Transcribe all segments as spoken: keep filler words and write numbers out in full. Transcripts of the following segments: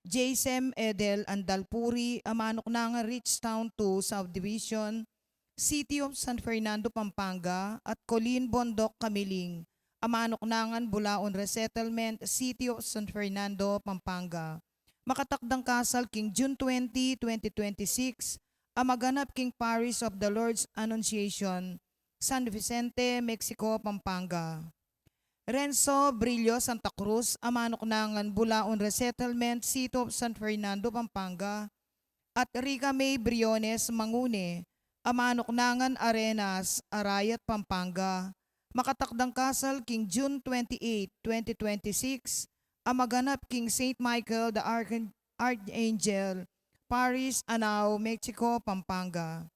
Jason Edel Andalpuri, a manuknangan Ridgetown two Subdivision, City of San Fernando, Pampanga, at Colleen Bondoc Camiling, a manuknangan Bulaon Resettlement, City of San Fernando, Pampanga. Makatakdang kasal king June twenty, twenty twenty-six, a maganap king Parish of the Lord's Annunciation, San Vicente, Mexico, Pampanga. Renzo Brillo Santa Cruz, a manuknangan Bulaon Resettlement, City of San Fernando, Pampanga, at Rica May Briones Mangune, a manuknangan Arenas, Arayat, Pampanga, makatakdang kasal king June twenty-eight, twenty twenty-six, a maganap king Saint Michael the Archan-, Archangel Parish, Anao, Mexico, Pampanga.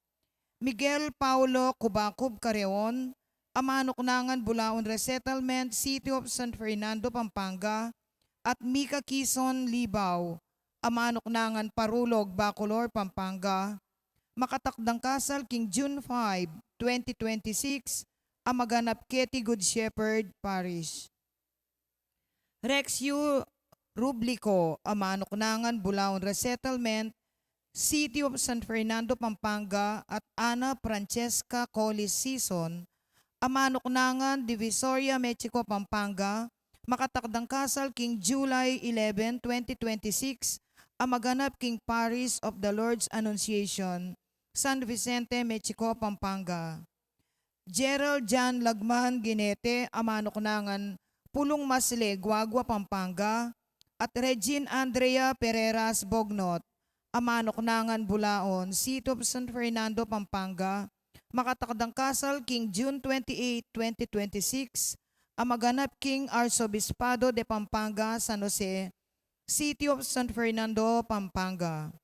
Miguel Paulo Cubacub Carreon, a manuknangan Bulaon Resettlement, City of San Fernando, Pampanga, at Mika Kison Libao, a manuknangan Parulog, Bacolor, Pampanga, makatakdang kasal king June five, twenty twenty-six, a maganap keti Good Shepherd Parish. Rexio Rublico, a manuknangan Bulaon Resettlement, City of San Fernando, Pampanga, at Ana Francesca Collis Sison, a manuknangan Divisoria, Mexico, Pampanga, makatakdang kasal king July eleven, twenty twenty-six, a maganap king Parish of the Lord's Annunciation, San Vicente, Mexico, Pampanga. Gerald John Lagman Ginete, a manuknangan Pulong Masle, Guagua, Pampanga, at Regine Andrea Pereras Bognot, a manuknangan Bulaon, City of San Fernando, Pampanga, makatakdang kasal king June twenty-eight, twenty twenty-six, a maganap king Arsobispado de Pampanga, San Jose, City of San Fernando, Pampanga.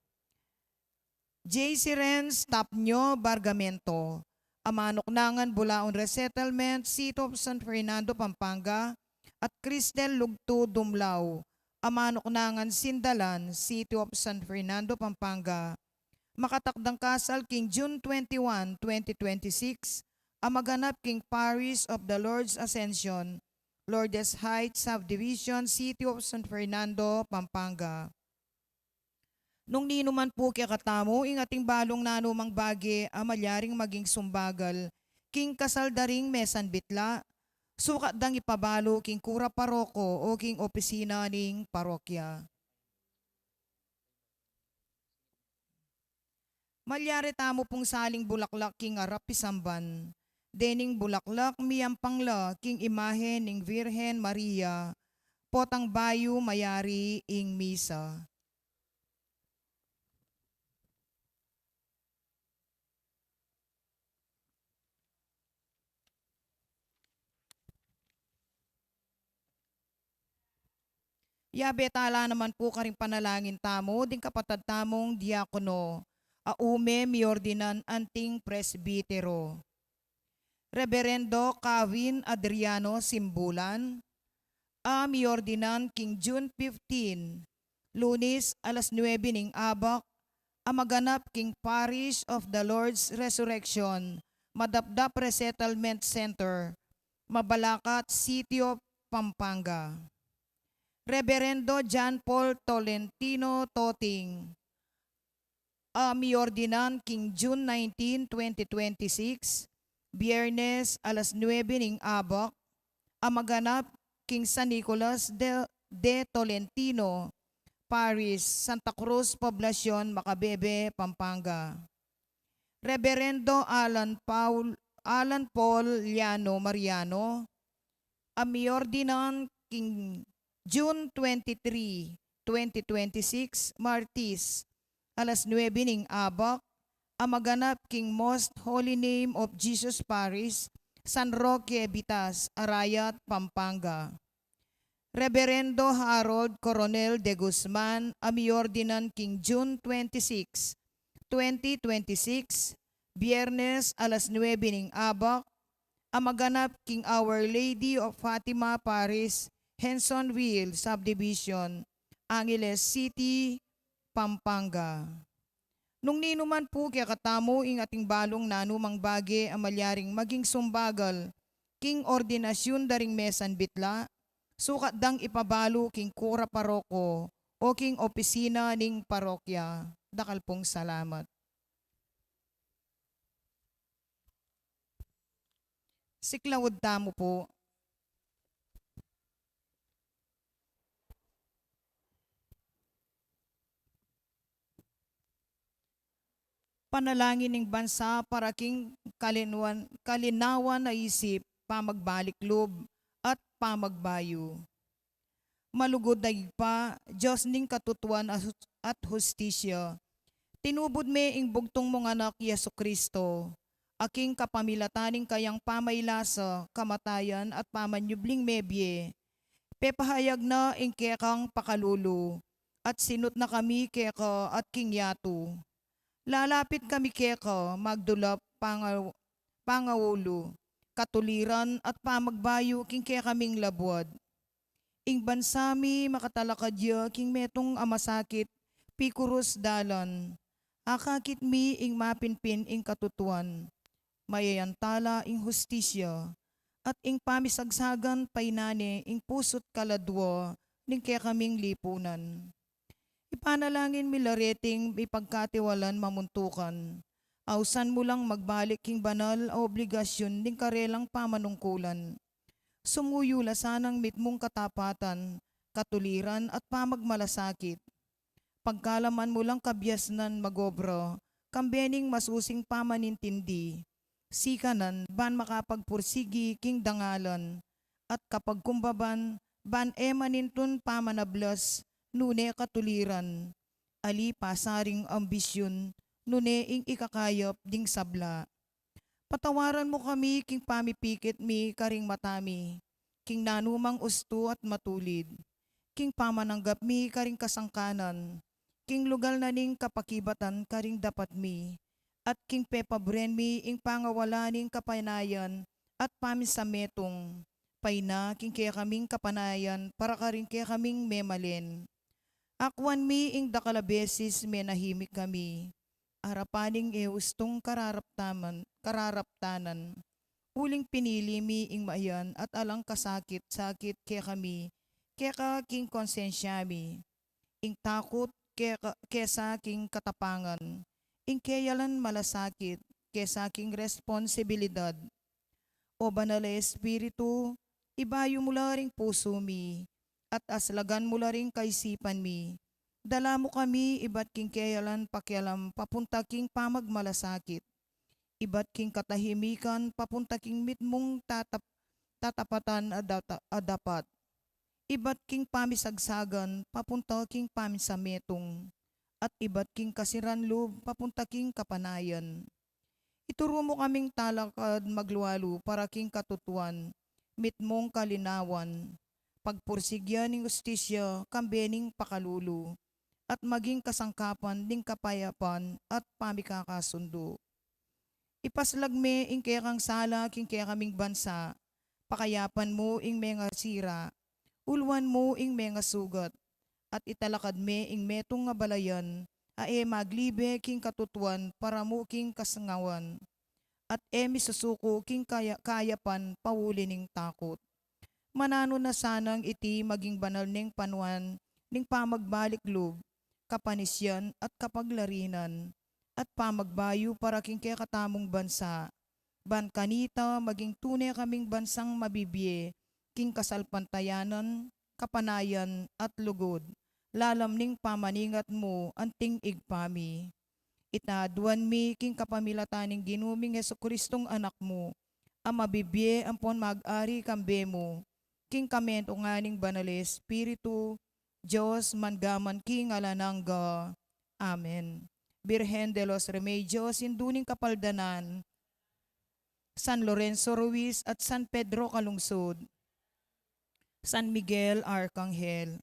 J C Renz Tapnio Bargamento, a manuknangan Bulaon Resettlement, City of San Fernando, Pampanga, at Cristel Lugtu Dumlao, a manuknangan Sindalan, City of San Fernando, Pampanga, makatakdang kasal king June twenty-one, twenty twenty-six, a maganap king Parish of the Lord's Ascension, Lourdes Heights Subdivision, City of San Fernando, Pampanga. Nung ninuman pu kekatamu ing ating balung nanumang bage a malyaring maging sumbagal king kasal da ring mesan bitla, sukat dang ipabalu king kura paroko o king opisina ning parokya. Malyari tamu pung saling bulaklak king arap pisamban. Dening bulaklak miyampang la king imahen ning Virgen Maria, potang bayu mayari ing misa. Yabe tala naman pu karing panalangin tamu ding kapatad tamung diakono a ume miordinan anting presbitero. Reberendo Kawin Adriano Simbulan, a miordinan king June fifteen, Lunis, alas nuebe ning abak, a maganap king Parish of the Lord's Resurrection, Madapdap Resettlement Center, Mabalacat, City of Pampanga. Reberendo John Paul Tolentino Toting, a miordinan king June nineteen, twenty twenty-six, Biyernes, alas nuebe ning abak, a maganap king San Nicolas de, de Tolentino Parish, Santa Cruz Poblacion, Macabebe, Pampanga. Reberendo Alan Paul, Alan Paul Llano Mariano, a miordinan king June twenty-three, twenty twenty-six, Martis, alas nuebe ning abak, a maganap king Most Holy Name of Jesus Parish, San Roque, Bitas, Arayat, Pampanga. Reberendo Harold Coronel de Guzman, a miordinan king June twenty-six, twenty twenty-six, Biyernes, alas nuebe ning abak, a maganap king Our Lady of Fatima Parish, Hensonville Subdivision, Angeles City, Pampanga. Nung ninuman pu kekatamu ing ating balung nanumang bage a malyaring maging sumbagal king ordinasyun da ring mesan bitla, sukat dang ipabalu king kura paroko o king opisina ning parokya. Dakal pung salamat. Siklaud tamu pu. Panalangin ning bansa para king kalinwan-, kalinawan a isip, pamagbalik lub, at pamagbayu. Malugud a Ibpa, Dios ning katutuan at hus-, at hustisya, tinubud me ing bugtung mung Anak, Jesu-Cristo, a king kapamilatan ning kayang pamailasa, kamatayan at pamanyubling mebie, pepahayag na ing kekang pakalulu, at sinut na kami keka at king yatu. Lalapit kami keka, magdulap, panga-, pangaulu, katuliran at pamagbayu king kekaming labuad. Ing bansa mi makatalakad ya king metung a masakit, pikurus dalan. Akakit mi ing mapinpin ing katutuan, mayayantala ing hustisya, at ing pamisagsagan painane ing pusu't kaladua ning kekaming lipunan. Ipanalangin mi la reting mipagkatiwalan mamuntukan. Ausan mu lang magbalik king banal a obligasyun ning karelang pamanungkulan. Sumuyu la sanang mitmung katapatan, katuliran at pamagmalasakit. Pagkalaman mu lang kabiasnan magobra, kambe ning masusing pamanintindi. Sikanan, ban makapagpursigi king dangalan, at kapagkumbaban, ban e manintun pamanablas, nune katuliran. Ali pasaring ambisyun, nune ing ikakayap ding sabla. Patawaran mu kami king pamipikit mi karing mata mi, king nanumang ustu at matulid, king pamananggap mi karing kasangkanan, king lugal na ning kapakibatan karing dapat mi, at king pepabren mi ing pangawala ning kapanayan at paminsametung, paina king kekaming kapanayan para karing kekaming memalen. Akuan mi ing dakal a beses menahimik kami, arapan ning e ustung kararaptaman, kararaptanan. Uling pinili mi ing mayan at alang kasakit-sakit kekami, keka king konsensya mi. Ing takut keka, kesa king katapangan. Ing keyalan malasakit, kesa king responsibilidad. O Banal a Espiritu, ibayu mu la ring pusu mi, at aslagan mu la ring kaisipan mi. Dala mu kami ibat king keyalan pakialam papunta king pamagmalasakit, ibat king katahimikan papunta king mitmung tatap-, tatapatan a data-, a dapat, ibat king pamisagsagan papunta king paminsametung, at ibat king kasiran lub papunta king kapanayan. Ituru mu kaming talakad maglualu para king katutuan, mitmung kalinawan, pagpursigyan ning ustisya, kambe ning pakalulu, at maging kasangkapan ning kapayapan at pamikakasundu. Ipaslag me ing kekang sala king kekaming bansa, pakayapan mu ing mengasira, uluan mu ing mengasugat, at italakad me ing metung a balayan a e maglibe king katutuan para mu king kasangawan, at e misusuku king kaya-, kayapan pauli ning takut. Mananu na sanang iti maging banal neng panuan ning pamagbalik lub, kapanisian at kapaglarinan, at pamagbayu para king kekatamung bansa. Ban kanita maging tune kaming bansang mabibie king kasalpantayanan, kapanayan, at lugud, lalam ning pamaningat mu anting Ibpa mi. Itaduan mi king kapamilatan ning Ginu ming Jesucristong Anak mu, a mabibie ampon mag-ari kambe mu, king kamentungan ning Banal a Espiritu, Dios, mangga man king alang angga. Amen. Birhen de los Remedios, Indu ning Kapaldanan, San Lorenzo Ruiz at San Pedro Calungsod, San Miguel Arcangel.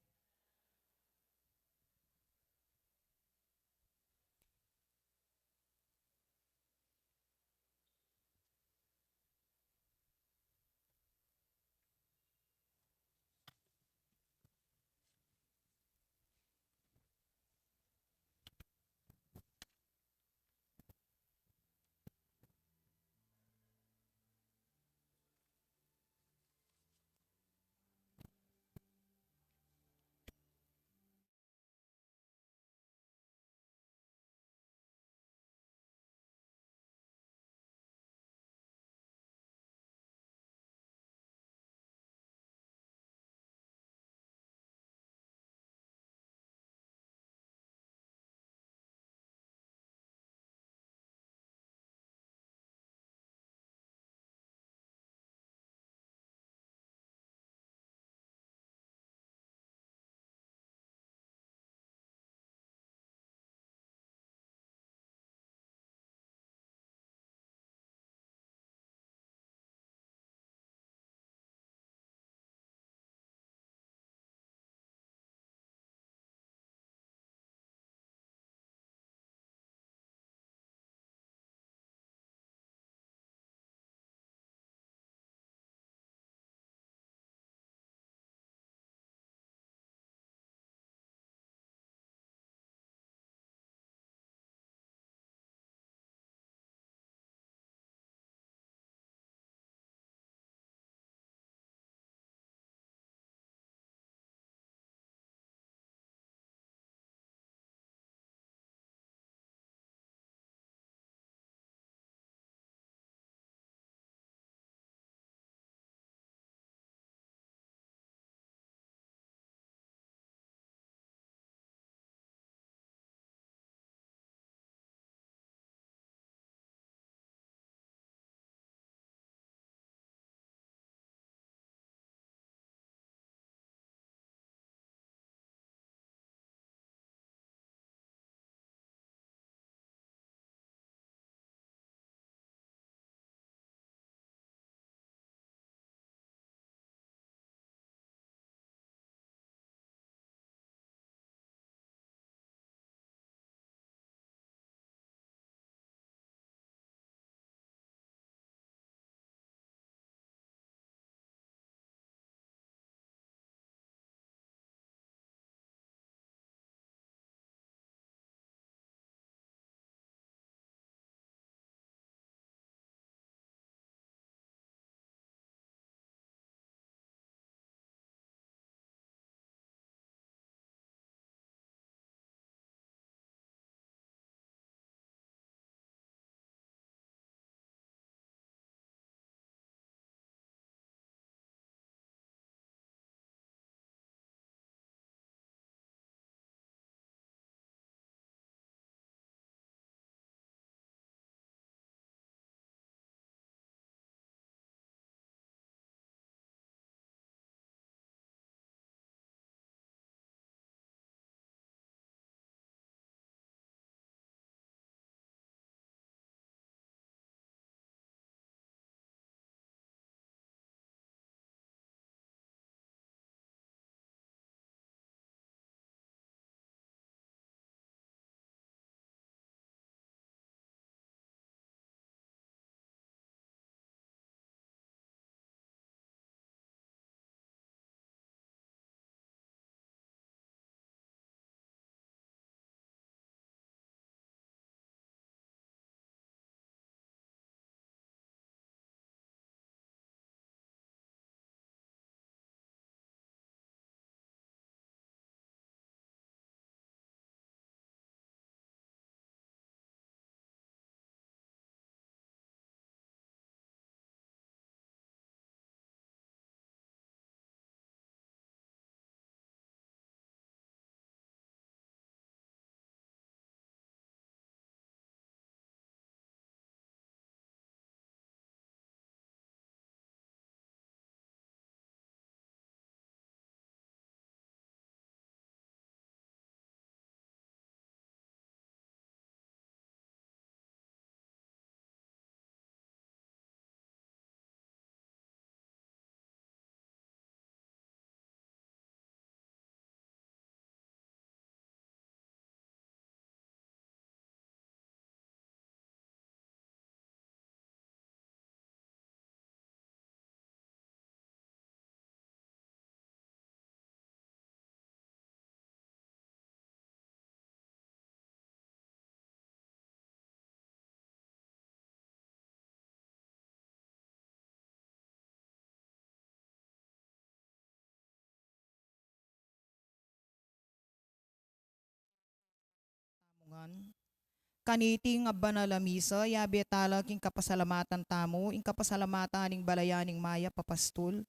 Kaniting banal a misa, yabe tala king kapasalamatan tamu, ing kapasalamatan ning Balayan ning Mayap a Pastul,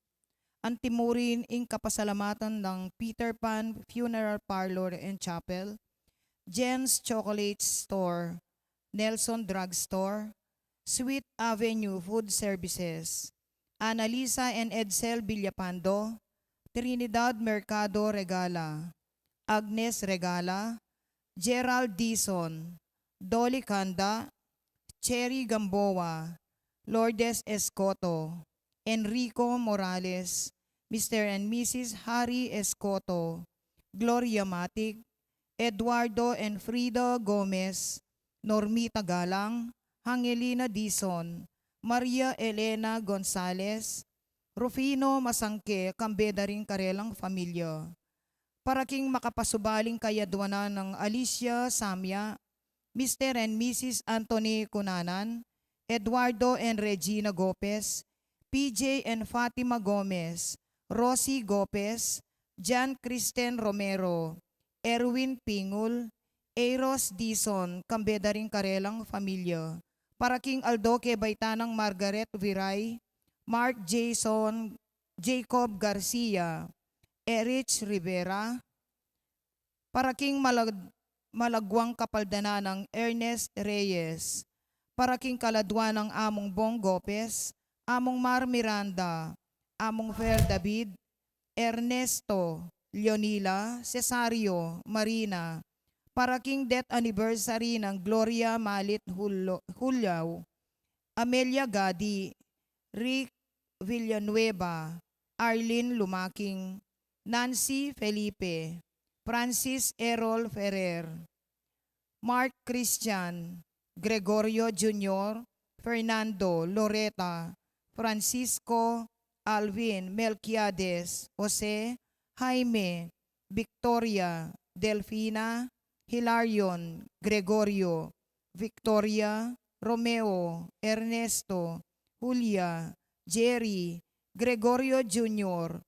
antimurin ing kapasalamatan ng Peter Pan Funeral Parlor and Chapel, Jen's Chocolate Store, Nelson Drug Store, Sweet Avenue Food Services, Annalisa and Edsel Villapando, Trinidad Mercado Regala, Agnes Regala, Gerald Dizon, Dolly Canda, Cherry Gamboa, Lourdes Escoto, Enrico Morales, Mister and Missus Harry Escoto, Gloria Matic, Eduardo and Frida Gomez, Normita Galang, Angelina Dizon, Maria Elena Gonzalez, Rufino Masangke, kambe da ring karelang familia. Para king makapasubaling kayadwanan nang Alicia Samia, Mister and Missus Anthony Cunanan, Eduardo and Regina Gopez, P J and Fatima Gomez, Rosie Gopez, Jan Kristen Romero, Erwin Pingul, Eiros Dizon, kambe da ring karelang familia. Para king aldo ke baitan nang Margaret Viray, Mark Jason, Jacob Garcia, Erich Rivera, para king malag-, malagwang kapaldanan nang Ernest Reyes, para king kaladwa nang Among Bong Gopez, Among Mar Miranda, Among Fer David, Ernesto, Leonila, Cesario, Marina, para king death anniversary nang Gloria Malit Hulo-, Hulyaw, Amelia Gadi, Rick Villanueva, Arlene Lumaking, Nancy Felipe, Francis Errol Ferrer, Mark Christian, Gregorio Junior, Fernando, Loreta, Francisco, Alvin, Melquiades, Jose, Jaime, Victoria, Delfina, Hilarion, Gregorio, Victoria, Romeo, Ernesto, Julia, Jerry, Gregorio Junior,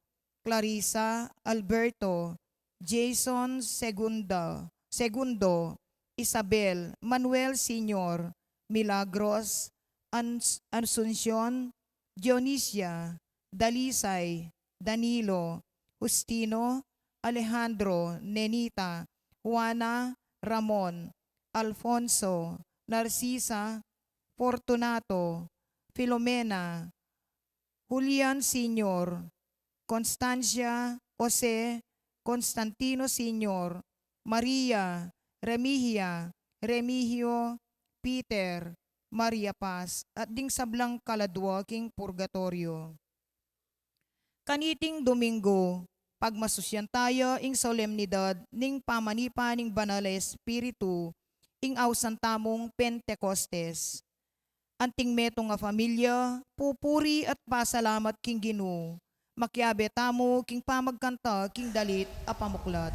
Clarissa, Alberto, Jason Segunda, Segundo, Isabel, Manuel Senior, Milagros, Ans-, Asuncion, Dionisia, Dalisay, Danilo, Justino, Alejandro, Nenita, Juana, Ramon, Alfonso, Narcisa, Fortunato, Filomena, Julian Senior, Constancia, Jose, Constantino Senior, Maria, Remigio, Remigio, Peter, Maria Paz, at ding sablang kaladwa king purgatorio. Kaniting Domingo, pagmasusyan taya ing solemnidad ning pamanipa ning Banal a Espiritu, ing ausan tamung Pentecostes. Anting metung a familia, pupuri at pasalamat king Ginu. Makiabe tamu king pamagkanta king dalit a pamuklat.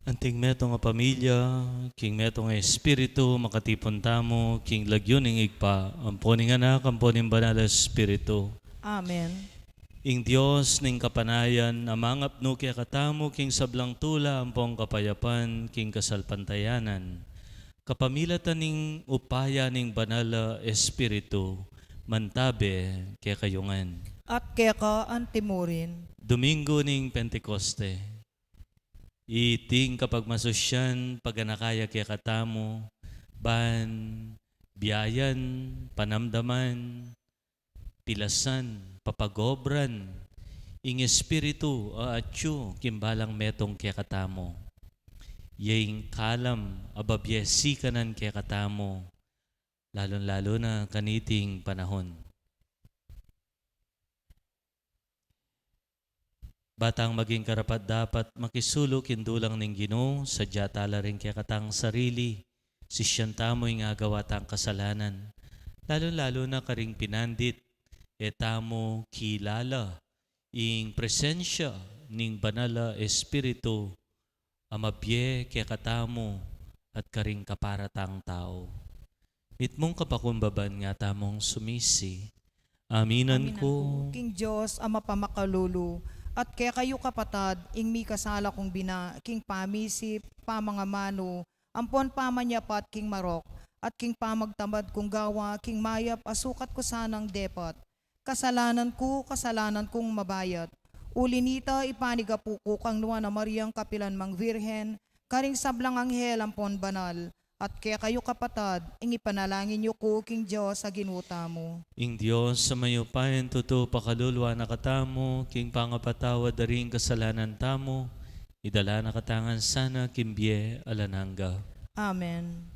Anting metung a pamilya, king metung a espiritu, makatipun tamu king lagyu ning Ibpa, ampo ning Anak, ampo ning Banal a Espiritu. Amen. Ing Dios ning kapanayan, a mangapnu kekatamu king sablang tula ampong kapayapan king kasalpantayanan, kapamilatan ning upaya ning Banal a Espiritu, mantabe kekayu ngan. At keka antimurin. Domingo ning Pentecoste. Iting kapagmasusyan, paganaka ya kekatamu, ban biayan, panamdaman, pilasan, papagobran ing Espiritu a atyu king balang metung kekatamu. Ya ing kalam a babie sikanan kekatamu, lalung-lalu na kaniting panahun. Ba tang maging karapat-dapat makisulu king dulang ning Ginu, sadya tala ring kekatang sarili, sisian tamu ing agawa tang kasalanan, lalung-lalu na karing pinandit, e tamu kilala ing presensya ning Banal a Espiritu, a mabie kekatamu at karing kapara tang tau. Mitmung kapakumbaban nga tamung sumisi. Aminan ku king Dios a mapamakalulu, at kekayu kapatad, ing mikasala kung bina, king pamisip, pamangamanu, ampon pamanyapat king marok, at king pamagtamad kung gawa, king mayap a sukat ku sanang depat. Kasalanan ku, kasalanan kung mabayat. Uli nita, ipanigapu ku kang Nuan a Mariang kapilan mang Virgen, karing sablang anghel ampon banal, at kekayu kapatad, ing ipanalangin yu ku king Dios a Ginu tamu. Ing Dios a mayupaya, tutu pakaluluan na katamu, king pangapatawad da ring kasalanan tamu, idala na katangan sana king bie alang angga. Amen.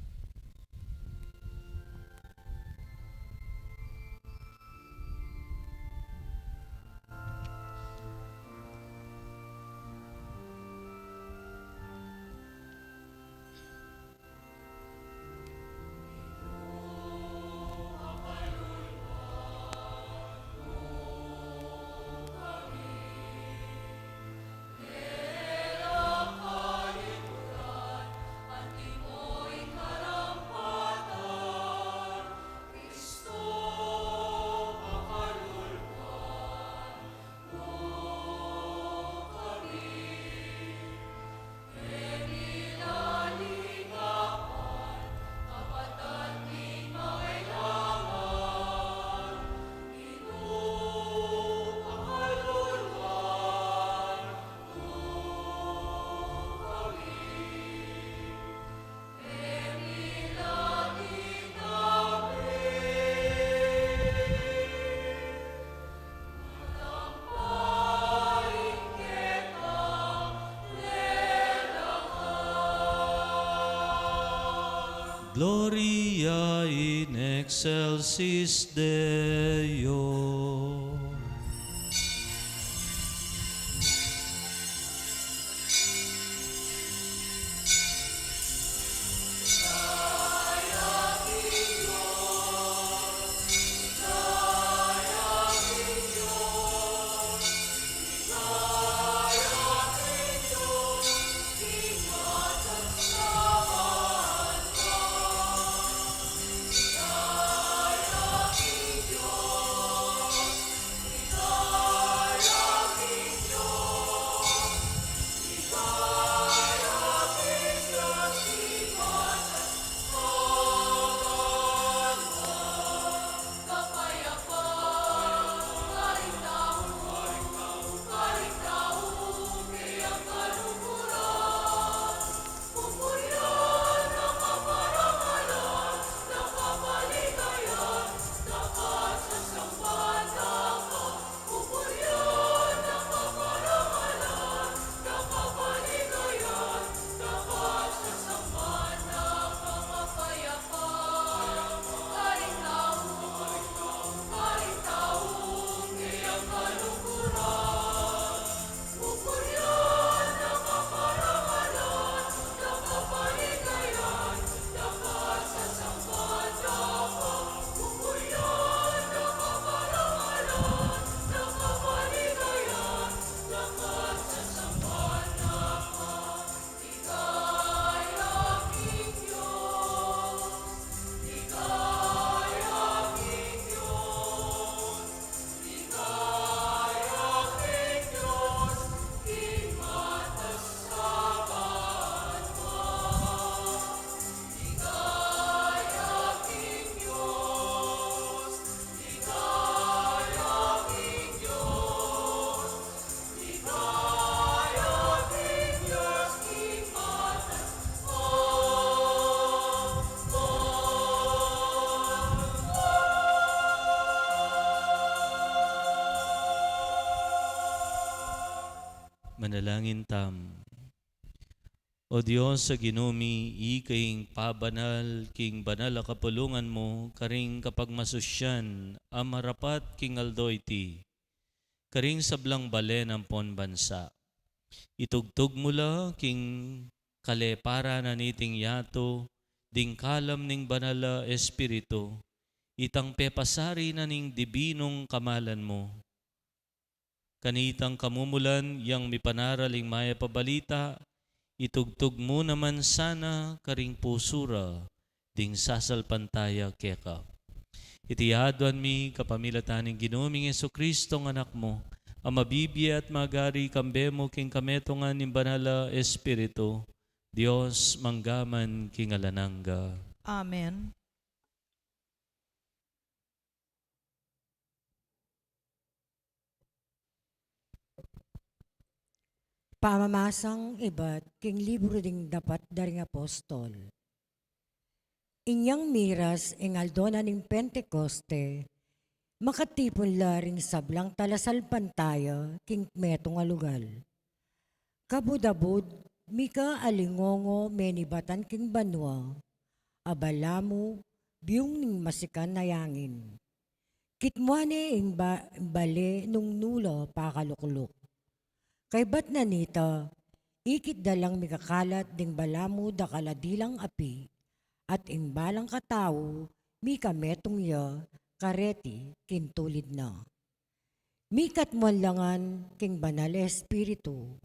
Gloria in excelsis Deo. Manalangin tamu. O Dios a Ginu mi, ika ing pabanal king banal a kapulungan mu karing kapagmasusyan a marapat king aldo iti, karing sablang balen ampon bansa. Itugtug mu la king kaleparan na niting yatu ding kalam ning Banal a Espiritu, itang pepasari na ning dibinung kamalan mu. Kanitang kamumulan yang mipanaraling mayap a balita, itugtug mu naman sana karing pusu ra ding sasalpantaya keka. Iti aduan mi kapamilatan ning Ginu ming Jesucristo, nga Anak mu, a mabibie at magari kambe mu king kametungan ning Banal a Espiritu, Dios, mangga man king alang angga. Amen. Pamamasang ibat king libru ding Dapat da ring Apostol. Inyang miras ing aldo na ning Pentecoste, makatipun la ring sablang talasalpantaya king metung a lugal. Kabud-abud, mika alingongo menibatan king banua, a balamu biung ning masikan a yangin. Kitmuan ne ing ba-, bale nung nu la pakalukluk. Kaybat na nita, ikit da lang mikakalat ding balamu dakal a dilang api, at ing balang katau mikametung ya kareti king tulid na. Mikatmuan la ngan king Banal a Espiritu,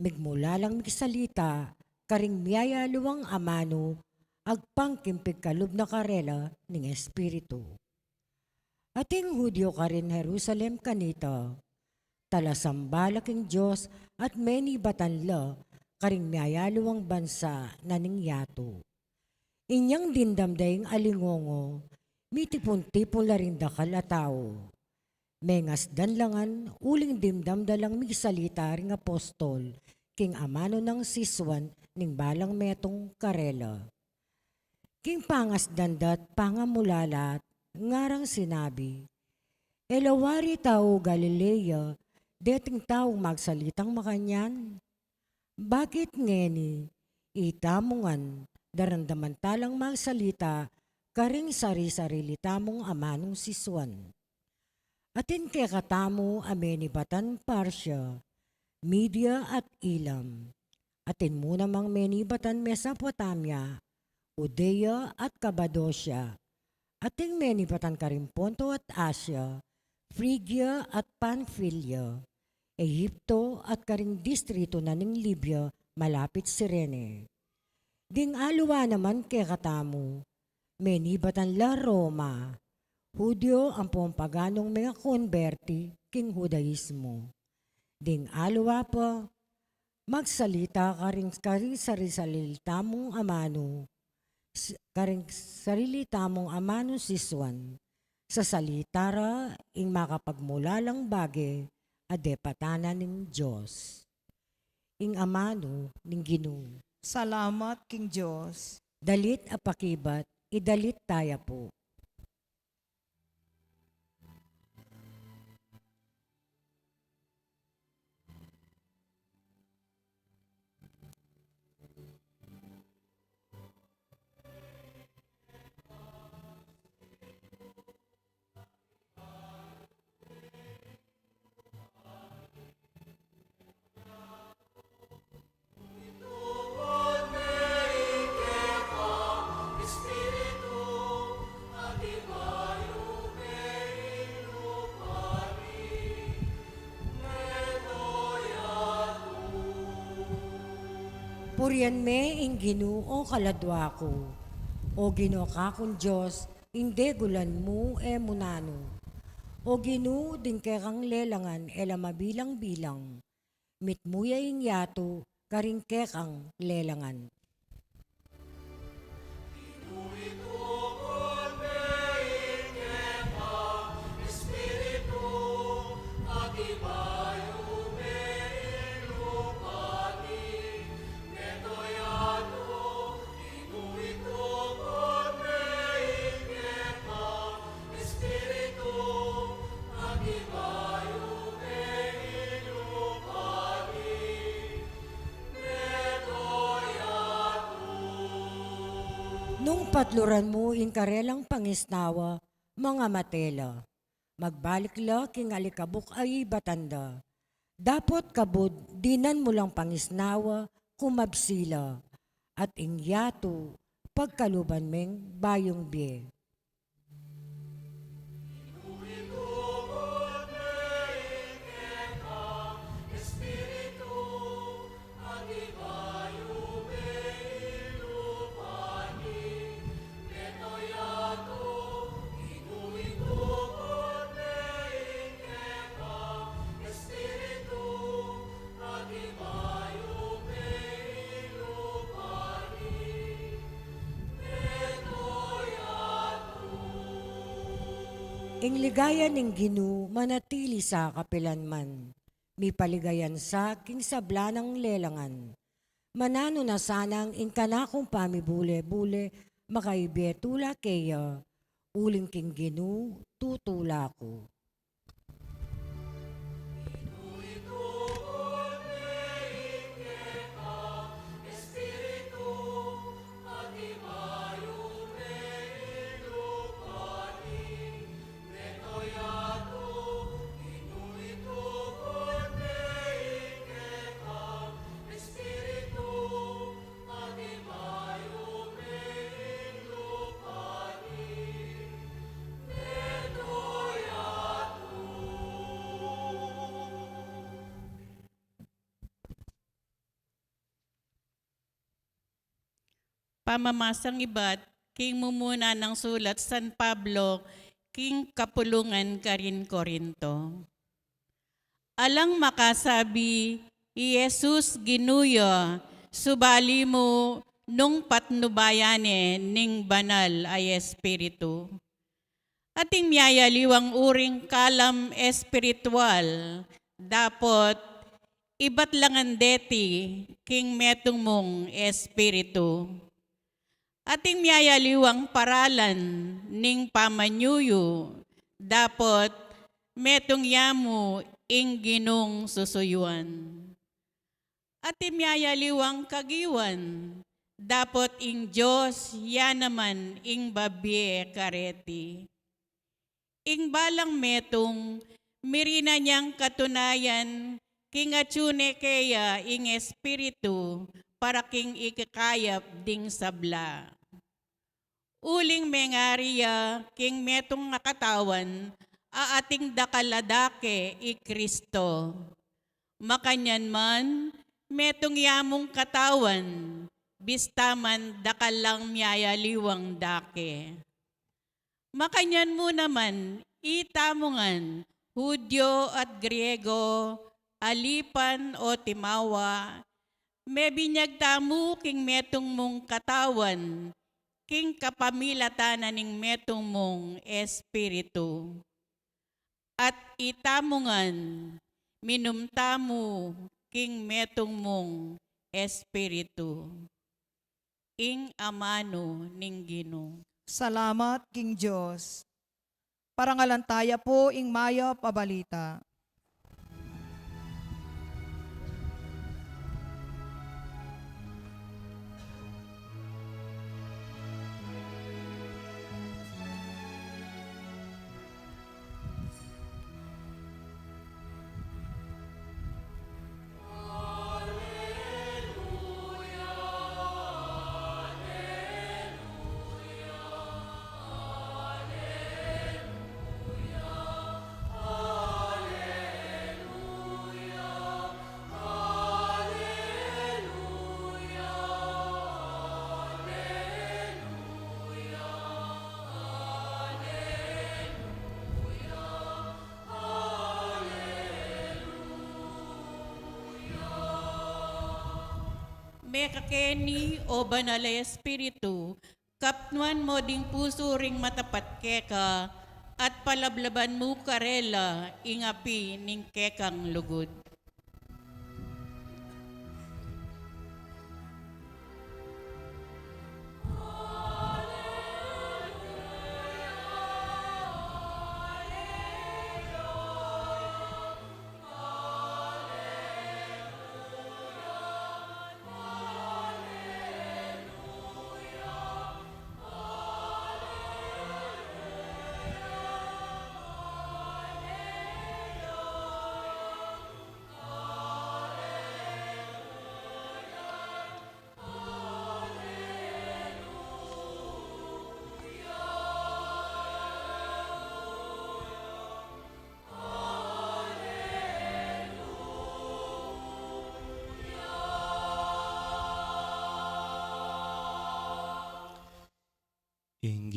migmula lang mikisalita karing miyayaliwang amanu agpang king pigkalub na karela ning Espiritu. Ating Judio karin Jerusalem kanita, talasamba la king Dios at menibatan la karing miyayaliwang bansa na ning yatu. Inyang dimdam da ing alingongo, mitipun-tipun la ring dakal a tau. Mengasdan la ngan uling dimdam da lang mikisalita ring apostol king amanu nang sisuan ning balang metung karela. King pangasdan da't pangamulala, ngarang sinabi, "E la wari tau Galilea deting taung magsalitang makanyan? Bakit ngeni itamu ngan daramdaman ta lang magsalita karing sari-sarili tamung amanung sisuan? Atin kekatamu a menibatan Partia, Media at Elam. Atin mu namang menibatan Mesopotamia, Judea at Kapadosia. Atin menibatan karing Ponto at Asia, Frigia at Pamfilia, Egipto at karing distritu na ning Libia malapit Cirene. Ding aliwa naman kekatamu, menibatan la Roma, Judio ampong paganung mengakonberti king Judaismo. Ding aliwa pa, magsalita karing, karing sari-sarili tamung amanu, s-, karing sarili tamung amanung sisuan, sasalita ra ing makapagmulalang bage a depatan na ning Dios." Ing amanu ning Ginu. Salamat king Dios. Dalit a pakibat, idalit taya pu. Purian me ing Ginu, o kaladua ku. O Ginu, kakung Dios, ing degulan mu e mu nanu. O Ginu, ding kekang lelangan e la mabilang-bilang. Mitmu ya ing yatu karing kekang lelangan. Patluran mu ing karelang pangisnawa, mangamate la. Magbalik la king alikabuk a ibatan da. Dapot kabud dinan mu lang pangisnawa, kumabsi la. At ing yatu, pagkaluban meng bayung bie. Ing ligaya ning Ginu manatili sa kapilanman. Mipaligayan sa king sabla nang lelangan. Mananu na sanang ing kanakung pamibule-bule, makaibe tula keya, uling king Ginu tutula ku. Pamamasang ibat king mumuna nang sulat San Pablo king kapulungan karin Corinto. Alang makasabi i Jesus Ginu ya, subali mu nung patnubayan ne ning Banal a Espiritu. Ating miyayaliwang uring kalam espiritual, dapot ibat la ngan deti king metung mung espiritu. Ating miyayaliwang paralan ning pamanyuyu, dapot metung ya mu ing Ginung susuyuan. Ating miyayaliwang kagiwan, dapot ing Dios ya naman ing babie kareti. Ing balang metung, mirinan yang katunayan, king atyu ne keya ing Espiritu, para king ikakayap ding sabla. Uling mengari ya king metung a katawan, a ating dakal a dake i Kristo. Makanyan man, metung ya mung katawan, bista man dakal lang miyayaliwang dake. Makanyan mu naman, itamu ngan, Hudyo at Griego, alipan o timawa, mebinyag tamu king metung mung katawan, king kapamilatan na ning metung mung Espiritu. At itamu ngan, minum tamu king metung mung Espiritu. Ing amanu ning Ginu. Salamat king Dios. Parangalan taya pu ing mayap a balita. Mekakeni, o Banal a Espiritu, kapnuan mu ding pusu ring matapat keka, at palablaban mu karela ing api ning kekang lugud.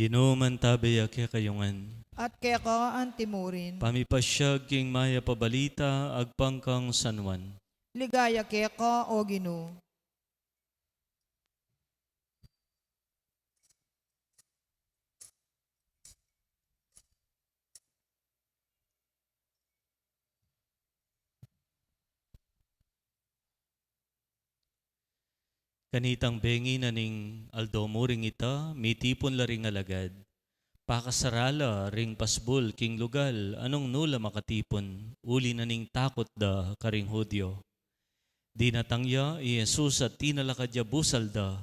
Ginu, mantabe ya kekayu ngan. At keka antimurin. Pamipasiag king mayap a balita agpang kang San Juan. Ligaya keka, O Ginu. Kanitang bengi na ning aldo mu ring ita, mitipun la ring alagad. Pakasara la ring pasbul king lugal a nung nu la makatipun, uli na ning takut da karing Judio. Dinatang ya i Jesus at tinalakad ya busal da.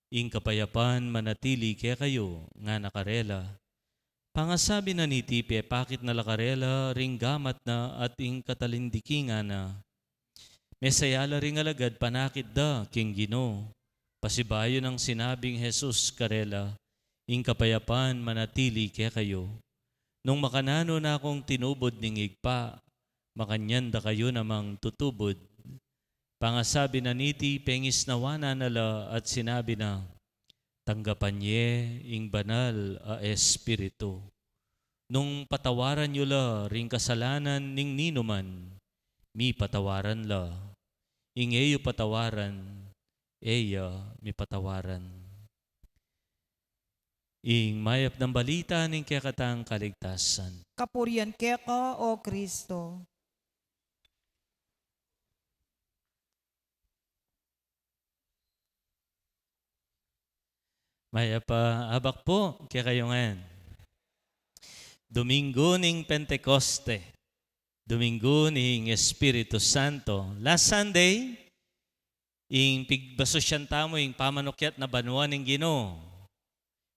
Ing kapayapan manatili kekayu, ngana karela. Pangasabi na niti, pepakit na la karela ring gamat na at ing katalindiki, ngana. Mesaya la ring alagad, panakit da king Ginu. Pasibayu nang sinabing Jesus karela, ing kapayapan manatili kekayu. Nung makananu na kung tinubud ning Ibpa, makanyan da kayu namang tutubud. Pangasabi na niti, pengisnawan na la at sinabi na, tanggapan ye ing banal a Espiritu. Nung patawaran yu la ring kasalanan ning ninuman, mipatawaran la. Ing e yu patawaran, e ya mipatawaran. Ing mayap nang balita ning kekatang kaligtasan. Kapurian keka, O Kristo. Mayap a abak pu kekayu ngan. Domingo ning Pentecoste, Domingo ning Espiritu Santo. Last Sunday, ing pigbasusyan tamu ing pamanukyat na banua ning Ginu.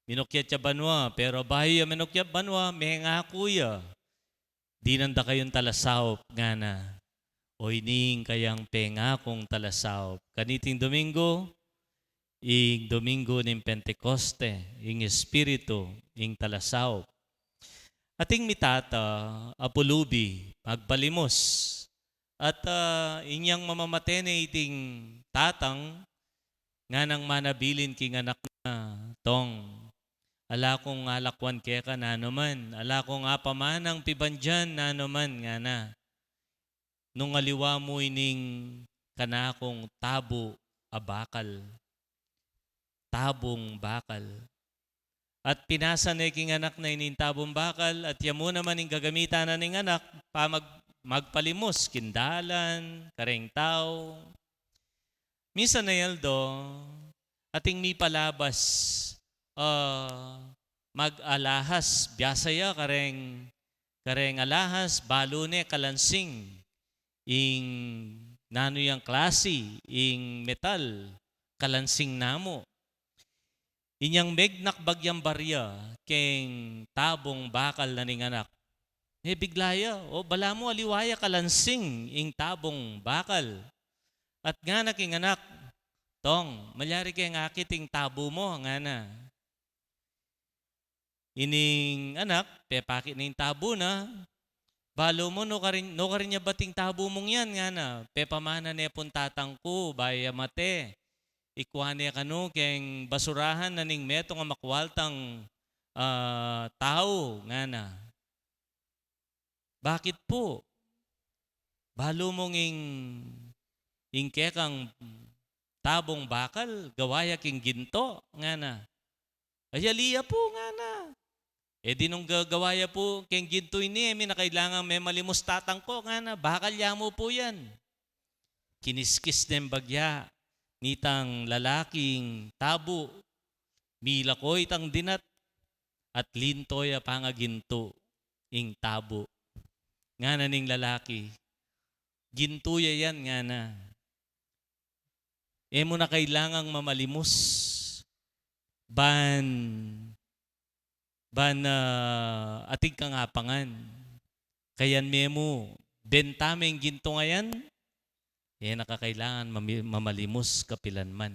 Minukyat ya banua, pero bayu ya minukyat banua, mengaku ya. Dinan da kayung talasaup, ngana. O ini ing kayang pengakung talasaup. Kaniting Domingo, ing Domingo ning Pentecoste, ing Espiritu, ing talasaup. Ating mitata a pulubi, magpalimus. At, ah, inyang mamamate ne iting tatang, nganang manabilin king anak na, Tong, ala kung alakwan keka nanu man, ala kung apamanang pibandian nanu man, ngana. Nung aliwa mu ining kanakung tabu a bakal. Tabung bakal. At pinasa ne king anak na ining tabung bakal, at ya mu naman ing gagamitan na ning anak, pa mag-, magpalimus, king dalan, kareng tau. Minsan a aldo, ating mipalabas, ah, mag-alahas, biasa ya, kareng, kareng alahas, balu ne kalansing, ing nanu yang klasi, ing metal, kalansing namu. Inyang megnakbag yang barya, keng tabung bakal na ning anak. Mebigla ya, o bala mu aliwa ya kalansing, ing tabung bakal. At ngana king anak, Tong, malyari keng akit ing tabu mu, ngana. Ining anak, pepakit ne ing tabu na, balu mu, nukarin, nukarin ya bating tabu mung yan, ngana, pepamana ne pung tatang ku, bayu ya mate, ikwa ne kanu keng basurahan na ning metung a makualtang, ah, tau, ngana. Bakit pu? Balu mung ing, ing kekang tabung bakal, gawa ya king gintu, ngana. Ay, ali ya pu, ngana. E di nung ga-, gawa ya pu keng gintu ini, e mi na kailangan memalimus tatang ku, ngana. Bakal ya mu pu yan. Kiniskis neng bagya nitang lalaking tabu, milako itang dinat, at linto ya pangagintu ing tabu. Ngana ning lalaki, gintu ya yan, ngana. E mu na kailangang mamalimus. Ban, ban, ah, ating kangapangan. Kayan me mu, benta me ing gintu a yan. E na ka kailangan mami-, mamalimus kapilanman.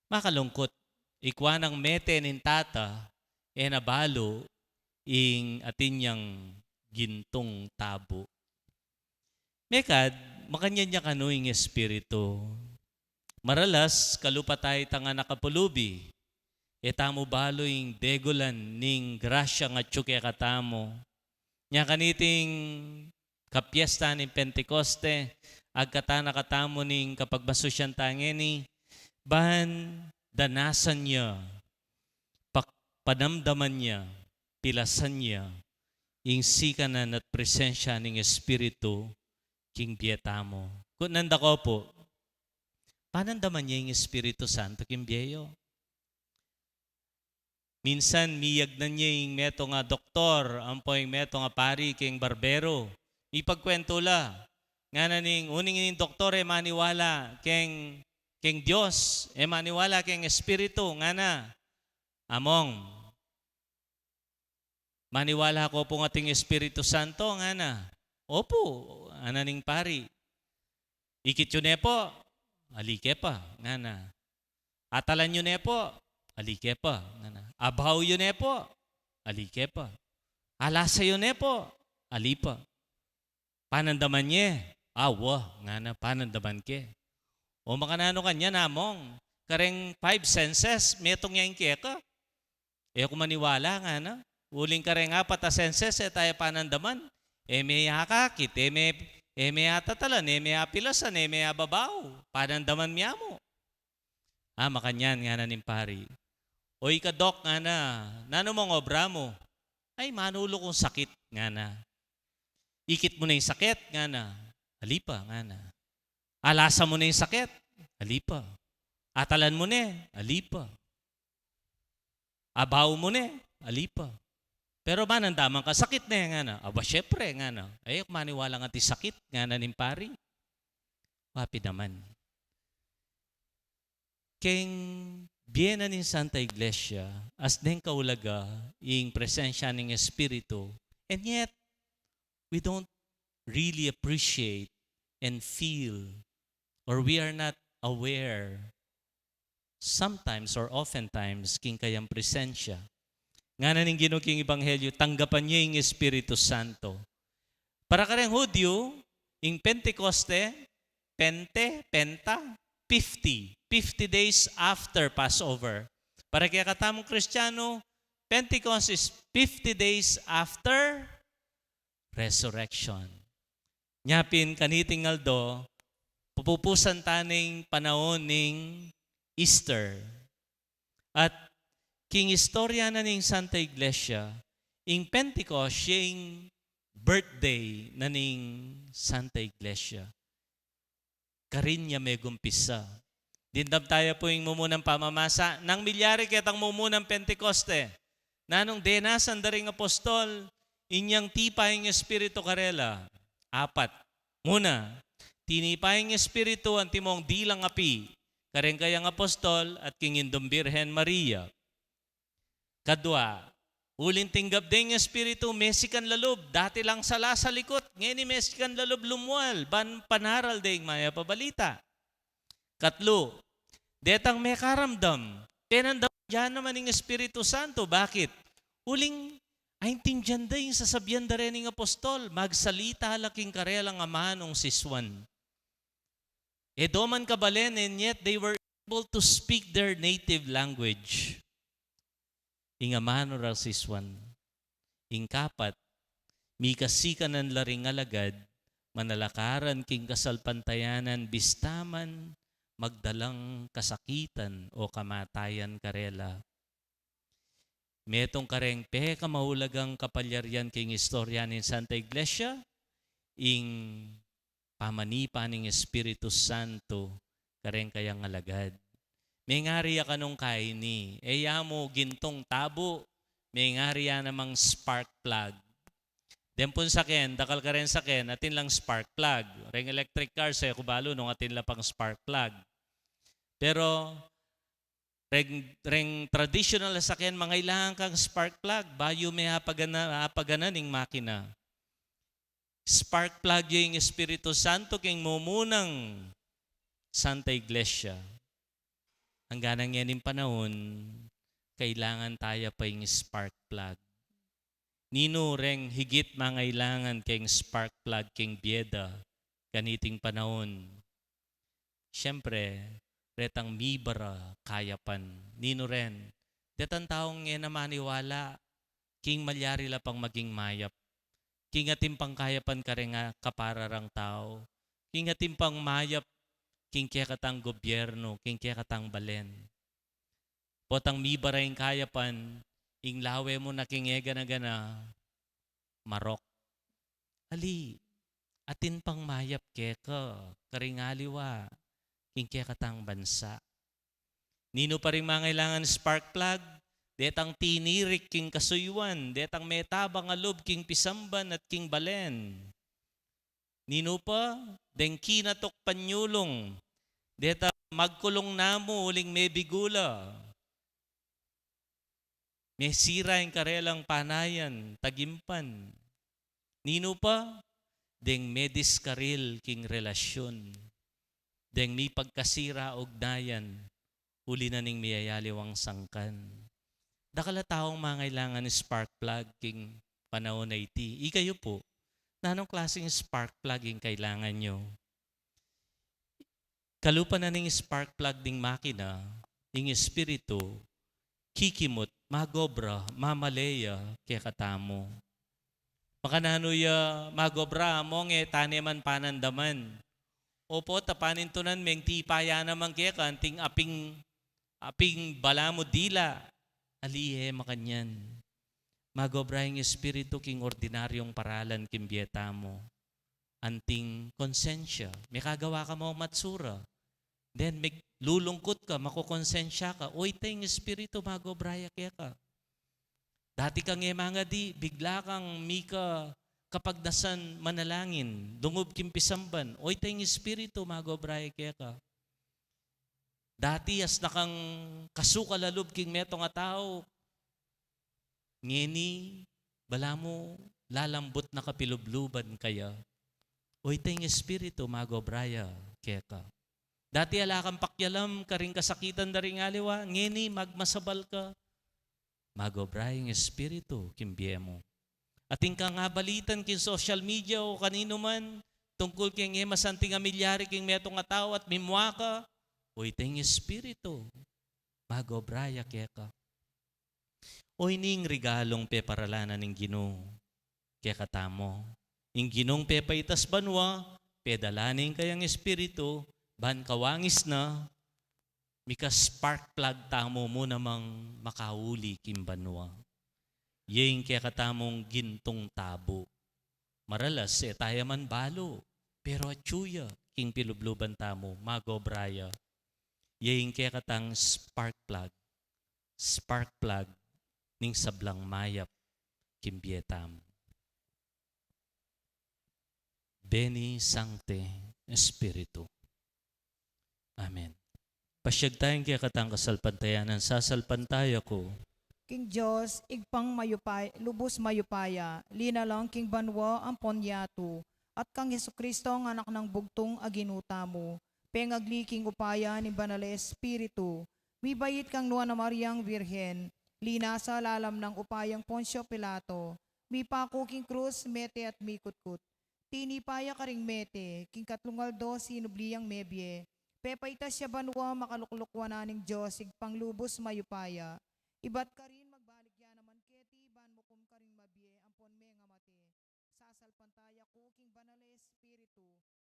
Makalungkut, ikwa nang mete ning tata, e na balu ing atin yang gintung tabu. Mekad, makanyan ya kanu ing Espiritu. Maralas, kalupa ta itang anak a pulubi. e tamu balu ing degulan ning grasya ngatsu kekatamu. Nya kaniting kapiesta ning Pentekoste, agkatan na katamu ning kapagmasusyan tang ini, ban danasan ya, pak-, panamdaman ya, pilasan ya ing sikanan at presensya ning Espiritu king bie tamu. Kutnan da ko pu, panandaman ye ing Espiritu Santo king bie yu. Minsan, miyagnan ye ing metung a doktor ampo ing metung a pari king barbero. Mipagkwentu la. Ngana ning, uling ing doktor e maniwala keng, keng Dios, e maniwala keng Espiritu, ngana. Among, maniwala ko pung ating Espiritu Santo, ngana. Opu, ngana ning pari. Ikit yu ne pu, ali ke pa, ngana. Atalan yu ne pu, ali ke pa, ngana. Abaw yu ne pu, ali ke pa. Alasa yu ne pu, ali pa. Panandaman ye? Awa, ngana, panandaman ke. O makananu kanyan, Among? Kareng five senses, metung ya ing keka. E ku maniwala, ngana. Uling kareng apat a senses, e taya panandaman. E me akakit, e me, e me atatalan, e me apilasan, e me ababaw. Panandaman mi ya mu. A, makanyan, ngana ning pari. O ika, Dok, ngana, nanu mung obra mu? Ay, manulu kung sakit, ngana. Ikit mu ne ing sakit, ngana. Ali pa, ngana. Alasa mu ne ing sakit? Ali pa. Atalan mu ne? Ali pa. Abaw mu ne? Ali pa. Pero manandaman ka, sakit ne, ngana. Aba, syempre, ngana. Ay, e ku maniwala nganti sakit, ngana ning pari. Wa pin naman. Keng bie na ning Santa Iglesia, atin deng kaulaga ing presensya ning Espiritu, and yet, we don't really appreciate and feel, or we are not aware sometimes or oftentimes king kayang presensya. Ngana ning Ginu king Ebanghelyo, tanggapan ye ing Espiritu Santo. Para kareng Hudyo, ing Pentekoste, pente, penta, fifty. Fifty days after Passover. Para kekatamung Kristiyanu, Pentecost is fifty days after resurrection. Nya pin kaniting aldo, pupusan ta ning panaun ning Easter. At king istorya na ning Santa Iglesia, ing Pentecost, siya ing birthday na ning Santa Iglesia. Karin ya megumpisa. Dimdam taya pu ing mumunang pamamasa. Nanu ing milyari ketang mumunang Pentekoste? Nanung denasan da ring apostol inyang tipa ing Espiritu karela? Apat. Muna, tinipa ing Espiritu antimong dilang api kareng kayang apostol at king Indung Birhen Maria. Kadua, uling tinggap de ing Espiritu, mesikan la lub, dati lang sala sa likut, ngeni mesikan la lub lumual, ban panaral de ing mayap a balita. Katlu, detang mekaramdam, penandaman ya naman ing Espiritu Santo. Bakit? Uling, aintindian da ing sasabian da reng apostol, magsalita la king karelang amanung sisuan. E do man kabalen, and yet they were able to speak their native language. Ing amanu rang sisuan. Ing kapat, mikasikanan la ring alagad, manalakaran king kasalpantayanan, bista man magdalang kasakitan o kamatayan karela. Metung kareng pekamaulagang kapalyarian king istorya ning Santa Iglesia, ing pamanipa ning Espiritu Santo kareng kayang alagad. Mengari ya kanung kaini, e ya mu gintung tabu, mengari ya namang spark plug. Deng pung saken, dakal kareng saken, atin lang spark plug. Reng electric cars, e ku balu nung atin la pang spark plug. Pero, reng, reng traditional a saken, mangailangan kang spark plug, bayu me apagana-, apaganan ing makina. Spark plug ya ing Espiritu Santo king mumunang Santa Iglesia. Anggang ngening panaun, kailangan taya pa ing spark plug. Ninu reng higit mangailangan keng spark plug king bie da kaniting panaun? Siyempre, retang mibara kayapan. Ninu ren? Detang taung e na maniwala king malyari la pang maging mayap, king atin pang kayapan kareng kapara rang tau, king atin pang mayap king kekatang gobyerno, king kekatang balen. Potang miba ra ing kayapan, ing lawe mu na king e gana-gana, marok. Ali, atin pang mayap keka karing aliwa, king kekatang bansa. Ninu pa ring mangailangan spark plug? Detang tinirik king kasuyuan, detang metabang a lub king pisamban at king balen. Ninu pa? Deng kinatuk panyulung, detang magkulung namu uling mebigu la. Mesira ing karelang panayan, tagimpan. Ninu pa? Deng mediskaril king relasyun, deng mipagkasira ugnayan, uli na ning miyayaliwang sangkan. Dakal a taung mangailangan spark plug king panaun a iti. Ikayu pu, nanung klaseng spark plug ing kailangan yu? Kalupa na ning spark plug ding makina, ing Espiritu, kikimut, magobra, mamale ya kekatamu. Makananu ya magobra, among e tane man panandaman. Opo, tapanintunan meng tipa ya naman keka, anting aping, aping balamu dila. Ali, e makanyan. Magobra ing Espiritu king ordinaryung paralan king bie tamu. Anting konsensya, mekagawa ka mu matsura. Then, meglulungkut ka, makokonsensya ka, o, ita ing Espiritu magobra ya keka. Dati kang e mangadi, bigla kang mika kapagnasan manalangin, lungub king pisamban, o, ita ing Espiritu magobra ya keka. Dati asna kang kasukal a lub king metung a tau, ngeni balamu lalambut na kapilubluban kaya. O, ita ing Espiritu magobra ya keka. Dati ala kang pakialam karing kasakitan da ring aliwa, ngeni magmasabal ka. Magobra ing Espiritu king bie mu. Atin kang abalitan king social media o kaninu man, tungkul king e masanting a milyari king metung a tau at mimua ka, o, ita ing Espiritu magobra ya keka. O, ini ing regalung peparalanan ning Ginu kekatamu. Ing Ginung pepaitas banua, pedala ne ing kayang Espiritu, ban kawangis na, mika-spark plug tamu mu namang makauli king banua. Ye ing kekatamung gintung tabu. Maralas, e taya man balu, pero atyu ya king pilubluban tamu, magobra ya. Ye ing kekatang spark plug, spark plug ning sablang mayap king bie tamu. Veni Sancte Spiritu. Amen. Pasiag taya king kekatang kasalpantayanan. Sasalpantaya ku king Dios, Ibpang mayupay-, lubus mayupaya, linalang king banua ampon yatu, at kang Jesucristo, ang Anak nang bugtung a Ginu tamu, pengagli king upaya ning Banal a Espiritu, mibait kang Nuan a Mariang Birhen, linasa lalam nang upayang Poncio Pilato, mipaku king krus, mete at mikutkut. Tinipa ya karing mete, king katlung aldo sinubli yang mebie, pepaitas ya banua, makalukluk wanan ning Dios Ibpang lubus mayupaya. Ibat karin magbalik ya naman keti ban mukum karing mabie ampon mengamate. Sasalpantaya ku king Banal a Espiritu,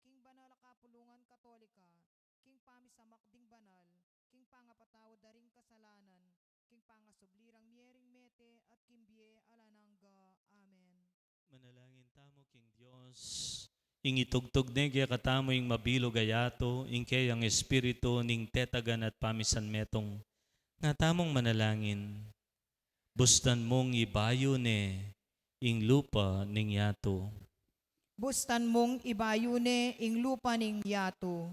king banal a kapulungan Katolika, king pamisamak ding banal, king pangapatawad da ring kasalanan, king pangasubli rang mie ring mete, at king bie alang angga. Amen. Manalangin tamu king Dios. Ing itugtug ne kekatamu ing mabilug a yatu, ing keyang Espiritu, ning tetagan at pamisanmetung. Nga tamung manalangin. Bustan mung ibayu ne ing lupa ning yatu. Bustan mung ibayu ne ing lupa ning yatu.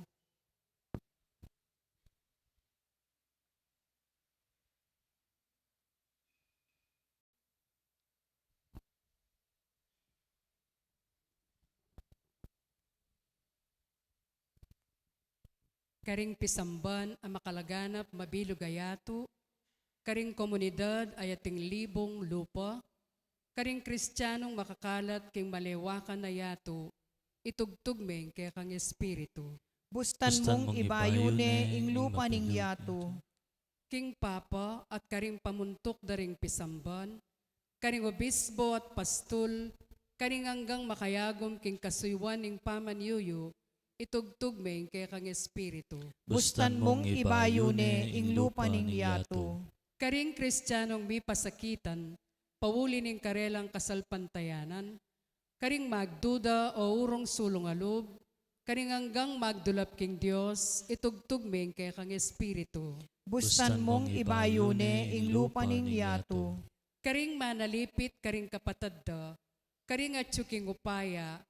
Karing pisamban a makalaganap mabilug a yatu, karing komunidad a ating libung lupa, karing Kristianung makakalat king malewakan a yatu, itugtug me ing kekang Espiritu. Bustan mung ibayu ne ing lupa ning yatu. king Papa at karing pamuntuk da ring pisamban, karing obispo at pastul, karing anggang makayagum king kasuyuan ning pamanyuyu, itugtug me ing kekang espiritu. Bustan mung ibayu ne ing lupa ning yatu. Karing Kristianong mipasakitan, pauli ning karelang kasalpantayanan, karing magduda o urong sulung a lub, karing anggang magdulap king Dios, itugtug me ing kekang espiritu. Bustan mung ibayu ne ing lupa ning yatu. Karing manalipit, karing kapatad da, karing atyu king upaya,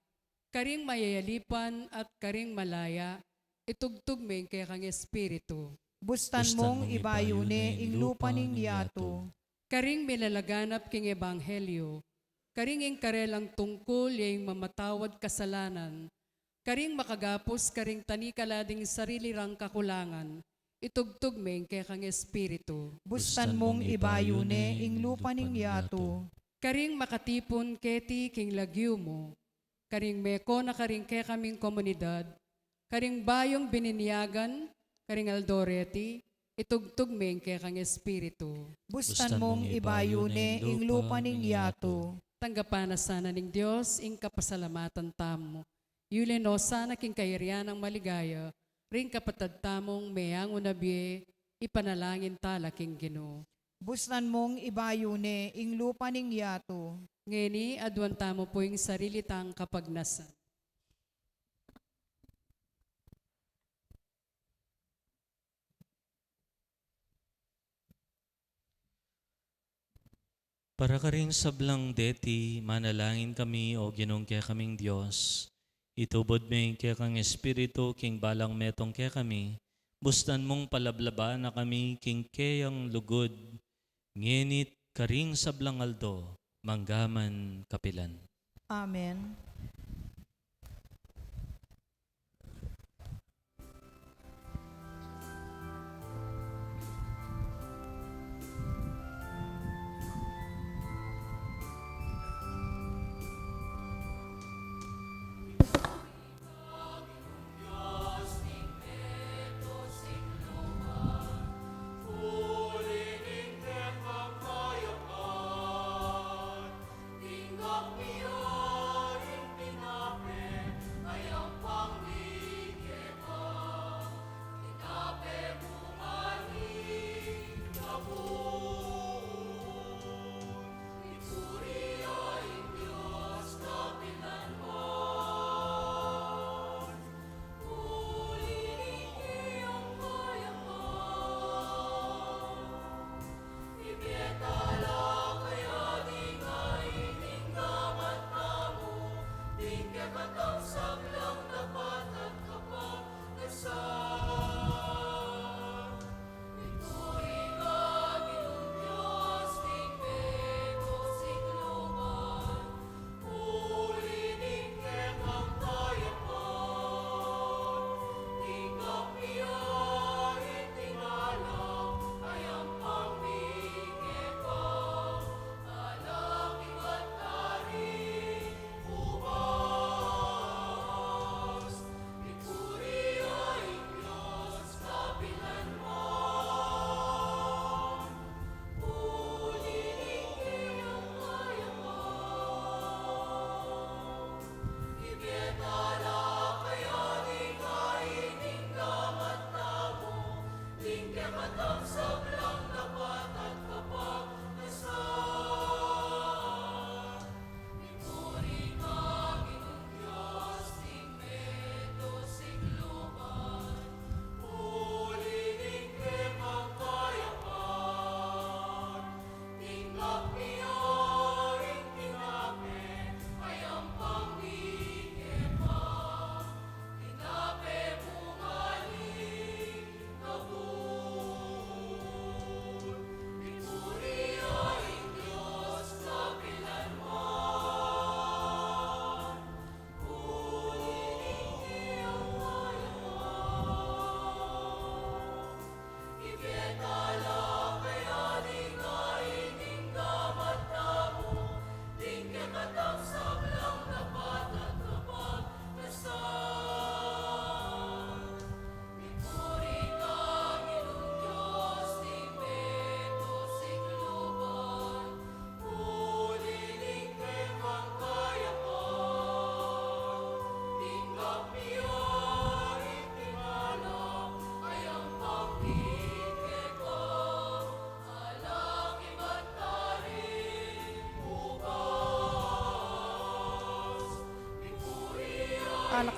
karing mayayalipan at karing malaya, itugtug me ing kekang espiritu. Bustan mung ibayu ne ing lupa ning yatu. Karing milalaganap king ebanghelyo, karing ing karelang tungkul ya ing mamatawad kasalanan, karing makagapus karing tanikala ding sarili rang kakulangan, itugtug me ing kekang espiritu. Bustan mung ibayu ne ing lupa ning yatu. Karing makatipun keti king lagyu mu, karing meko na karing kekaming komunidad, karing bayung bininyagan karing aldo reti, itugtug me ing kekang espiritu. Bustan mung ibayu ne ing lupa ning yatu. Tanggapan na sana ning Dios ing kapasalamatan tamu. Yuli no sana king kayarian nang maligaya ring kapatad tamung meangu na bie, ipanalangin tala king Ginu. Bustan mung ibayu ne ing lupa ning yatu. Ngeni, aduan tamu pu ing sarili tang kapagnasan. Para karing sablang deti, manalangin kami, O Ginung kekaming Dios. Itubud me ing kekang Espiritu king balang metung kekami, bustan mung palablaban na kami king keyang lugud, ngeni't karing sablang aldo, manggaman kapilan. Amen.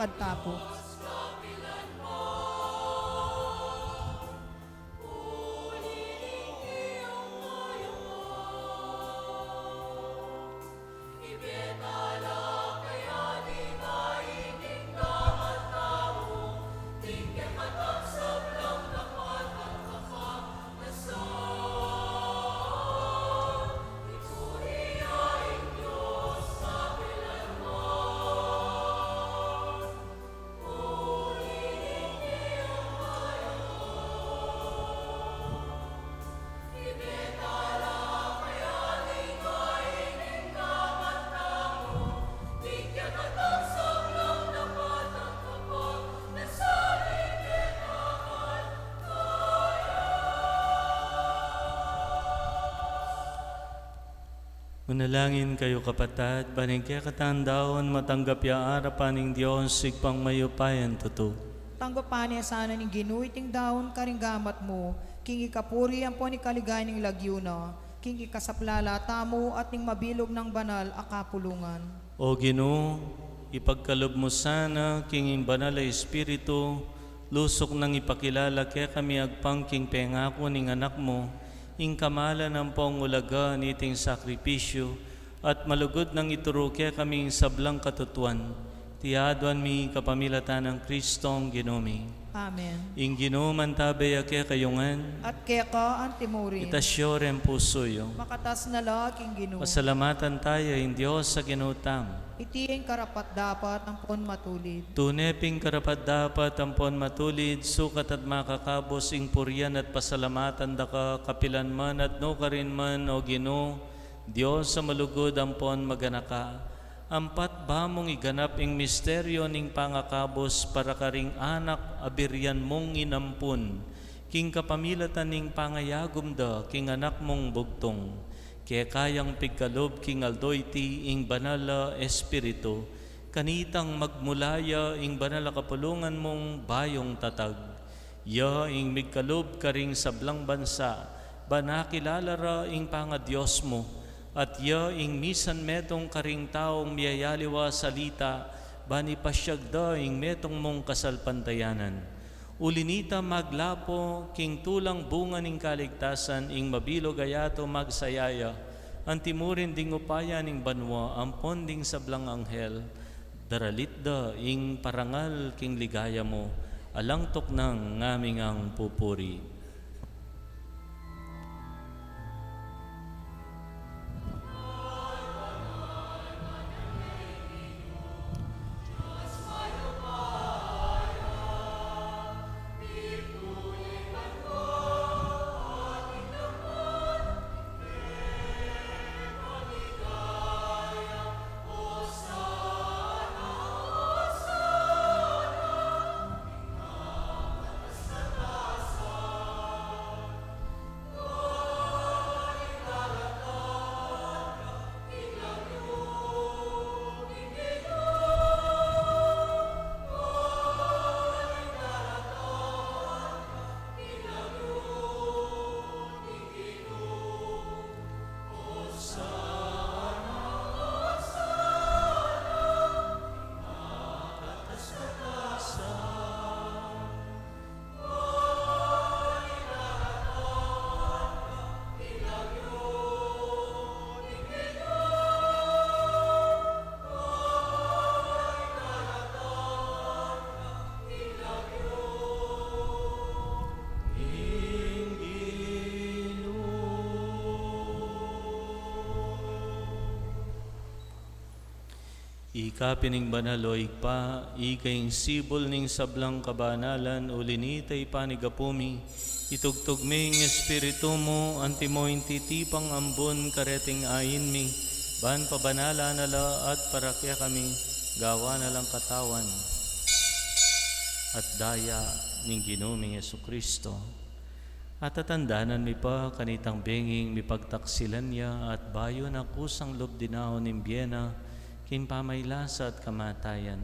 At tapu. Manalangin kayu, kapatad, ban ing kekatang daun matanggap ya arapan ning Dios, Ibpang mayupayang tutu. Tanggapan na sana ning Ginu iting daun karing gamat mu, king ikapuri ampon ikaligayan ning lagyu na, king ikasaplala tamu at ning mabilug nang banal a kapulungan. O Ginu, ipagkalub mu sana king ing Banal a Espiritu, lusuk nang ipakilala kekami agpang king pengaku ning Anak mu, ing kamalan ampong ulaga niting sakripisyu, at malugud nang ituru kekami ing sablang katutuan. Iti aduan mi kapamilatan nang Kristong Ginu mi. Amen. Ing Ginu mantabe ya kekayu ngan. At keka antimurin. Itas yu reng pusu yu. Makatas na la king Ginu. Pasalamatan taya ing Dios a Ginu tamu. Iti ing karapat-dapat ampon matulid. Tune pin karapat-dapat ampon matulid, sukat at makakabus ing purian at pasalamatan da ka kapilan man at nukarin man, O Ginu, Dios a malugud ampon maganaka. Ampat ba mung iganap ing misteryu ning pangakabus para karing anak a birian mung inampun, king kapamilatan ning pangayagum da king Anak mung bugtung. Keka yang pigkalub king aldo iti ing Banal a Espiritu, kanitang magmula ya ing banal a kapulungan mung bayung tatag. Ya ing migkalub karing sablang bansa, ban akilala ra ing pangaDios mu, at ya ing misan metung karing taung miyayaliwa salita, ban ipasyag da ing metung mung kasalpantayanan. Uli nita maglapo king tulang bunga ning kaligtasan ing mabilug a yatu magsaya ya, antimurin ding upaya ning banua ampon ding sablang anghel, daralit da ing parangal king ligaya mu, alang tuknang ngaming ang pupuri. Ika pin ing banal, o Ibpa, ika ing sibul ning sablang kabanalan, uli nita ipanigapu mi, itugtug me ing Espiritu mu, antimo ing titipang ambun kareting ain mi, ban pabanalan na la at para kekami, gawan na lang katawan at daya ning Ginu ming Jesucristo. At tatandanan mi pa kanitang benging mipagtaksilan ya at bayu na kusang lub dinaun ing bie na king pamaylasa at kamatayan.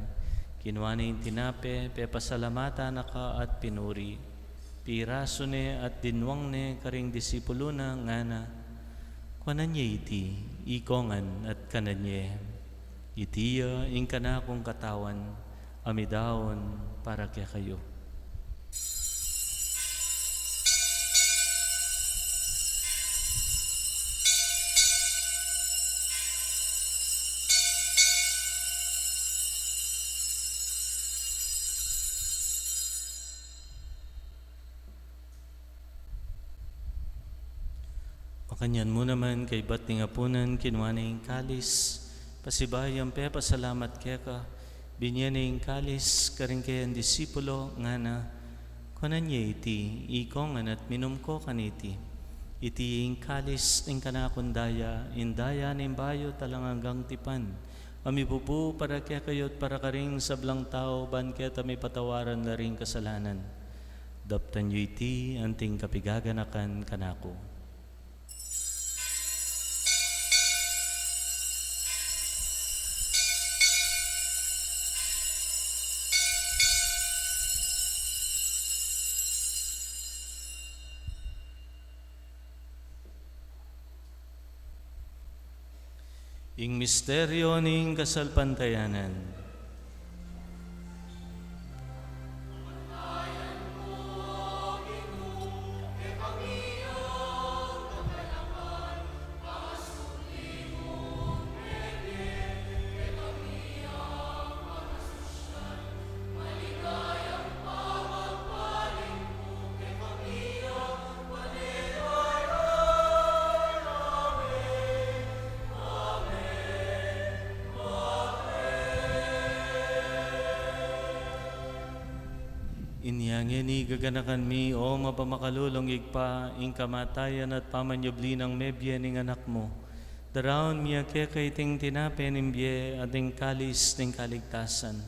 Kinua ne ing tinape, pepasalamatan na ka at pinuri. Pirasu ne at dinwang ne karing disipulu na, ngana: Kuanan ye iti, ikongan at kanan ye. Iti ya ing kanakung katawan, a midaun para kekayu. Makanyan mu naman, kaybat ning apunan, kinua ne ing kalis, pasibayu yang pepasalamat keka, binye ne ing kalis karing kayang disipulo, ngana: Kuanan ye iti, ikong ngan, at minum ko kaniti. Iti ing kalis ning kanakung daya, ing daya ning bayu at alang anggang tipan, a mibubu para kekayu at para karing sablang tau, ban keta mipatawaran la ring kasalanan. Daptan yu iti anting kapigaganakan kanaku. Ing misteryo ning kasalpantayanan. Inya ngeni gaganakan mi, o mapamakalulung Ibpa, ing kamatayan at pamanyubli nang mebie ning Anak mu. Daraun mi keka iting tinape ning bie at ing kalis ning kaligtasan.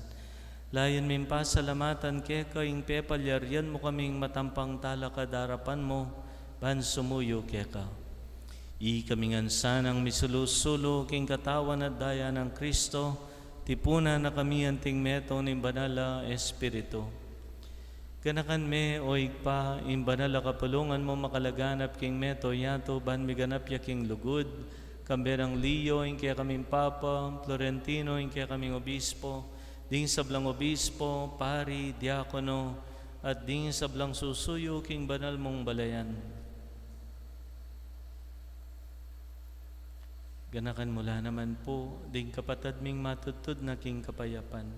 Layun ming pasalamatan keka ing pepalyarian mu kaming matampang talakad king arapan mu, ban sumuyu keka. Ikami ngan sanang misulu-sulu king katawan at daya nang Kristo, tipunan na kami anting metung ning Banal a Espiritu. Ganakan me, o Ibpa, ing banal a kapulungan mu makalaganap king mabilug a yatu, ban miganap ya king lugud, kambe nang Leo ing kekaming Papa, Florentino ing kekaming Obispo, ding sablang obispo, pari, diakono, at ding sablang susuyu king banal mung balayan. Ganakan mu la naman pu ding kapatad ming matudtud na king kapayapan.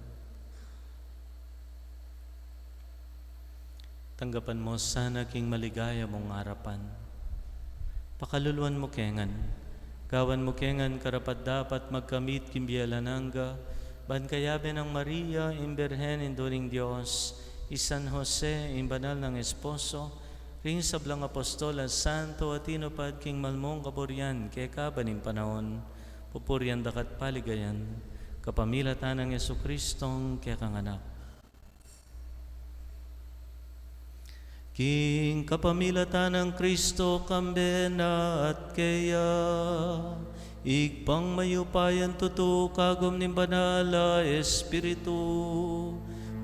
Tanggapan mu sana king maligaya mung arapan. Pakaluluan mu ke ngan. Gawan mu ke ngan karapat-dapat magkamit king bie alang angga, ban kayabe nang Maria, ing Birhen, Indu ning Dios, i San Jose, ing banal nang esposo, ring sablang apostol at santo a tinupad king mal mung kaburian keka ban ning panaun, pupurian da ka at paligayan, kapamilatan nang Jesucristong kekang Anak. King kapamilatan nang Kristo, kambe na at keya, Ibpang mayupayang tutu, kagum ning Banal a Espiritu,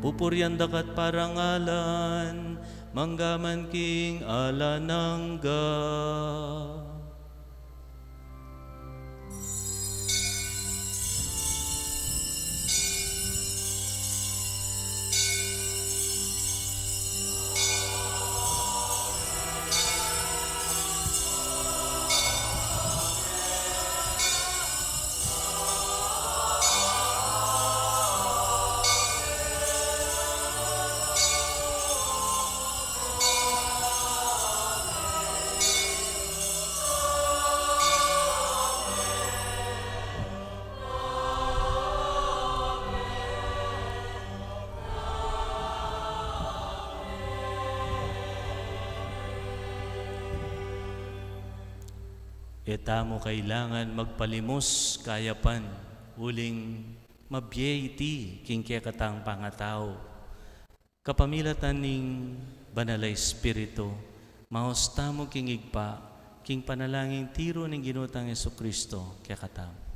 pupurian da ka at parangalan, mangga man king alang angga. E tamu kailangan magpalimus kayapan, uling mabie iti king kekatang pangatau. Kapamilatan ning Banal a Espiritu, maus tamu king Ibpa, king panalangin tiru ning Ginu tang Jesucristo kekatamu.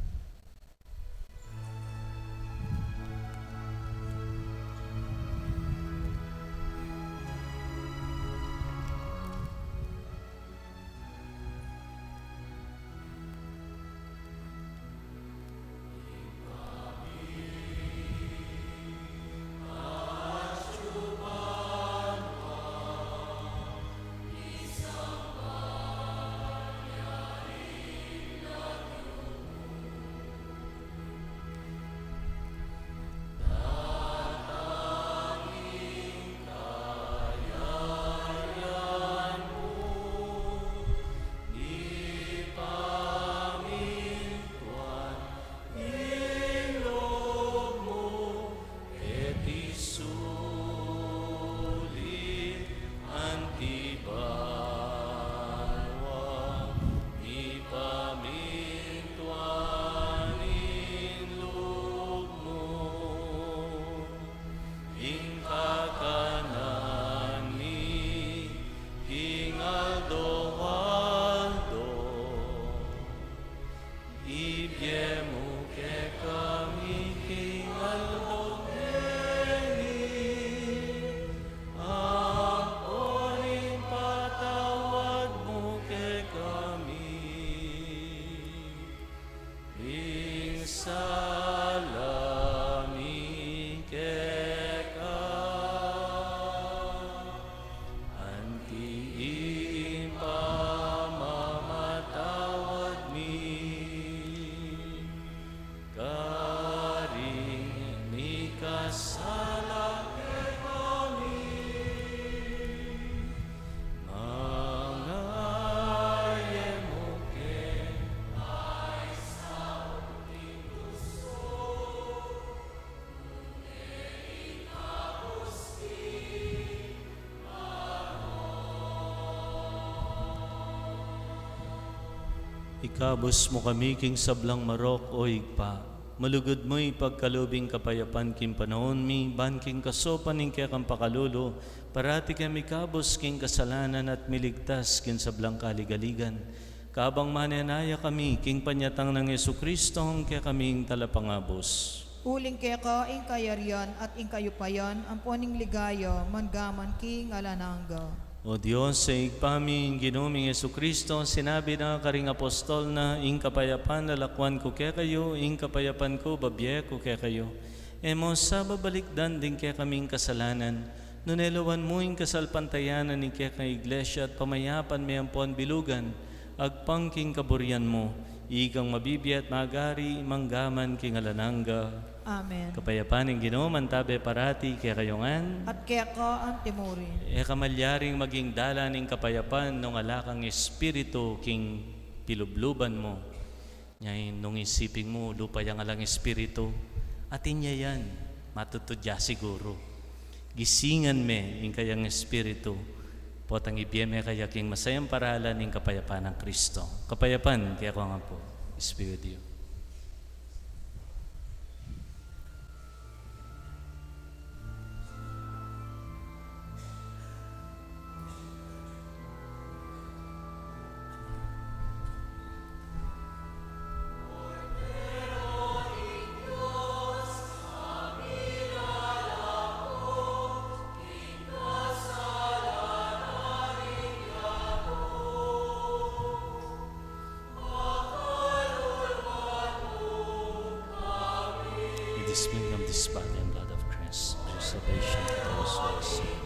Ikabus mu kami king sablang marok, O Ibpa. Malugud mu ipagkalub ing kapayapan king panaun mi, ban king kasaupan ning kekang pakalulu, parati kami ikabus king kasalanan at miligtas king sablang kaligaligan. Kabang manenaya kami king panyatang nang Jesucristo, ing kekaming Talapangabus. Uling keka ing kayarian at ing kayupayan, ampon ing ligaya, mangga man king alang angga. O Dios, Ibpa mi, ing Ginu ming Jesucristo, sinabi na karing apostol na, "Ing kapayapan lalakwan ku kekayu, ing kapayapan ku babie ku kekayu." E mu sa babalikdan ding kekaming kasalanan, nune lawan mu ing kasalpantayanan ning kekang Iglesia at pamayapan me ampon bilugan, agpang king kaburian mu, ikang mabibie at magari, mangga man king alang angga. Amen. Kapayapan ning Ginu mantabe parati kekayu ngan. At keka antimurin. E ka malyaring maging dalan ning kapayapan nung ala kang espiritu king pilubluban mu. Nya nung isiping mu, lupa yang alang espiritu, atin ya yan, matutud ya siguru. Gisingan me ing kayang espiritu, potang ibie me kaya king masayang paralan ing kapayapan nang Kristo. Kapayapan kekayu ngan pu. Espiritu. This body and blood of Christ, for salvation to those who are saved.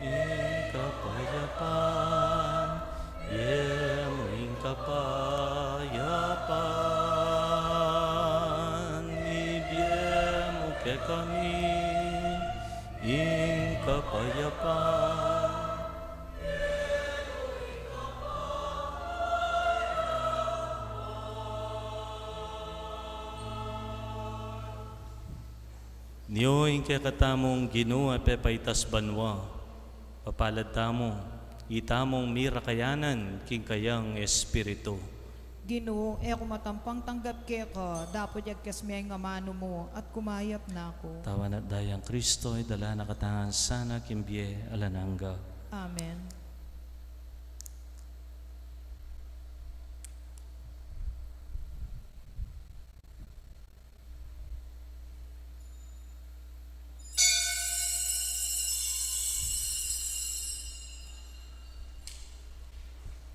Ing kapayapan, ibie mu ing kapayapan, ibie mu kekami ing kapayapan. Nyo ing kekatamung Ginu a pepaitas banua, papalad tamu, itamung mirakayanan king kayang Espiritu. Ginu, e ku matampang tanggap keka, dapot yagkas me ing amanu mu, at kumayap na ku. Tawan at dayang Kristo, idala na katamu sana king bie alang angga. Amen.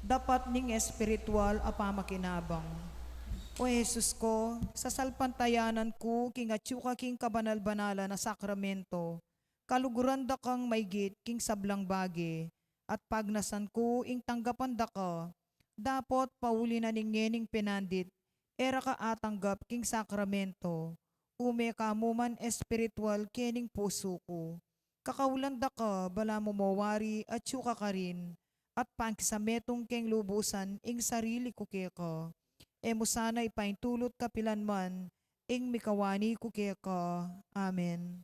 Dapat ning espiritual a pamakinabang. O Jesus ko, sasalpantayanan ku king atyu ka king kabanal-banalan a sakramento, kaluguran da kang maigit king sablang bage, at pagnasan ku ing tanggapan da ka, dapot pauli na ning ngening penandit, e ra ka atanggap king sakramento, ume ka mu man espiritual kening pusu ku. Kakaulan da ka, balamu mo wari atyu ka karin, at pakisametung keng lubusan ing sarili ku keka. E mu sana ipaintulut kapilan man ing mikawani ku keka. Amen.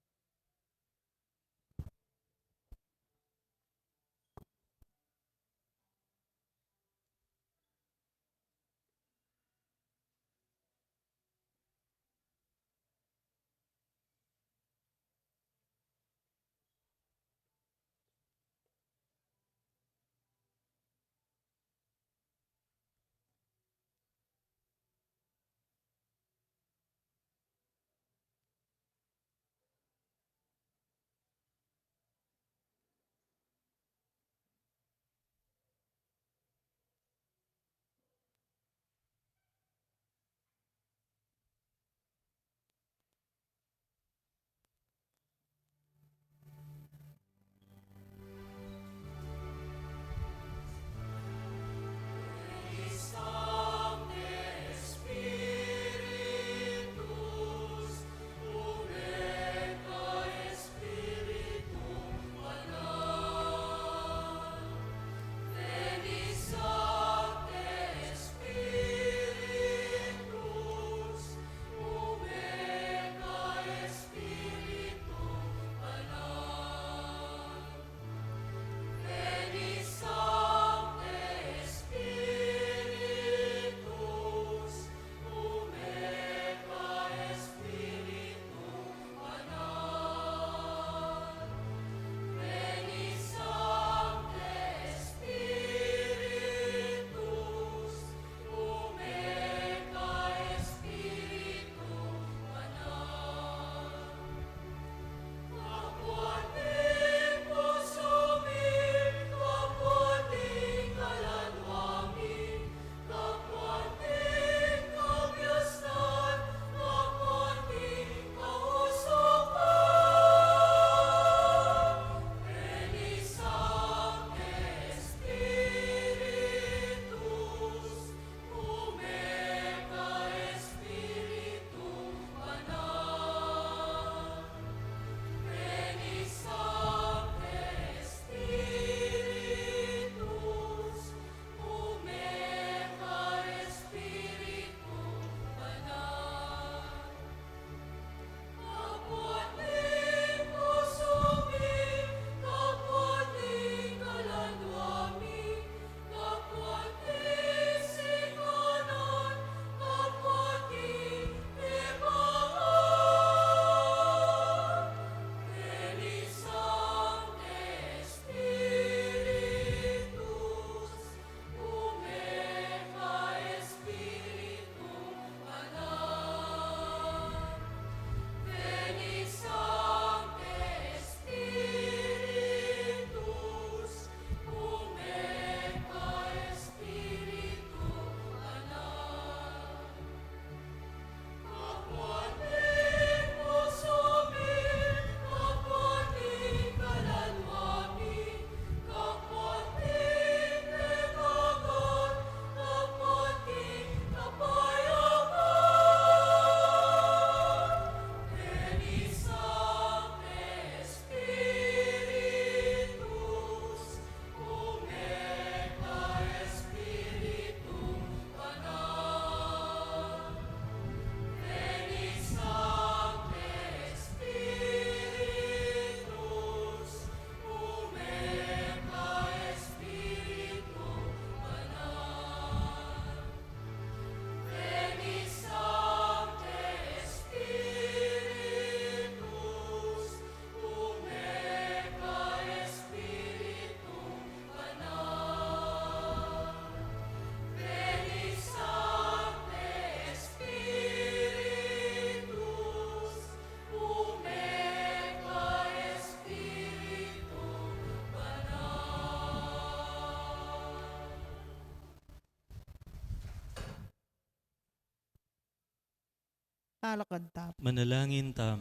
Talakad ta. Manalangin ta.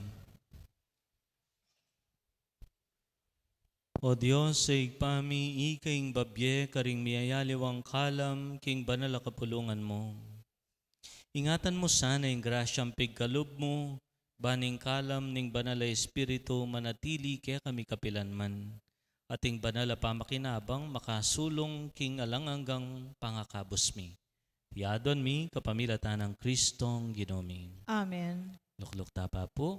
O Dios, Ibpa mi, ika ing babie karing miyayaliwang kalam king banal a kapulungan mu. Ingatan mu sana ing grasyang pigkalub mu, ban ing kalam ning Banal a Espiritu manatili kekami kapilanman, at ing banal a pamakinabang makasulung king alang anggang pangakabus mi. Iti adwan mi kapamilatan nang Kristong Ginu mi. Amen. Lukluk ta pa pu.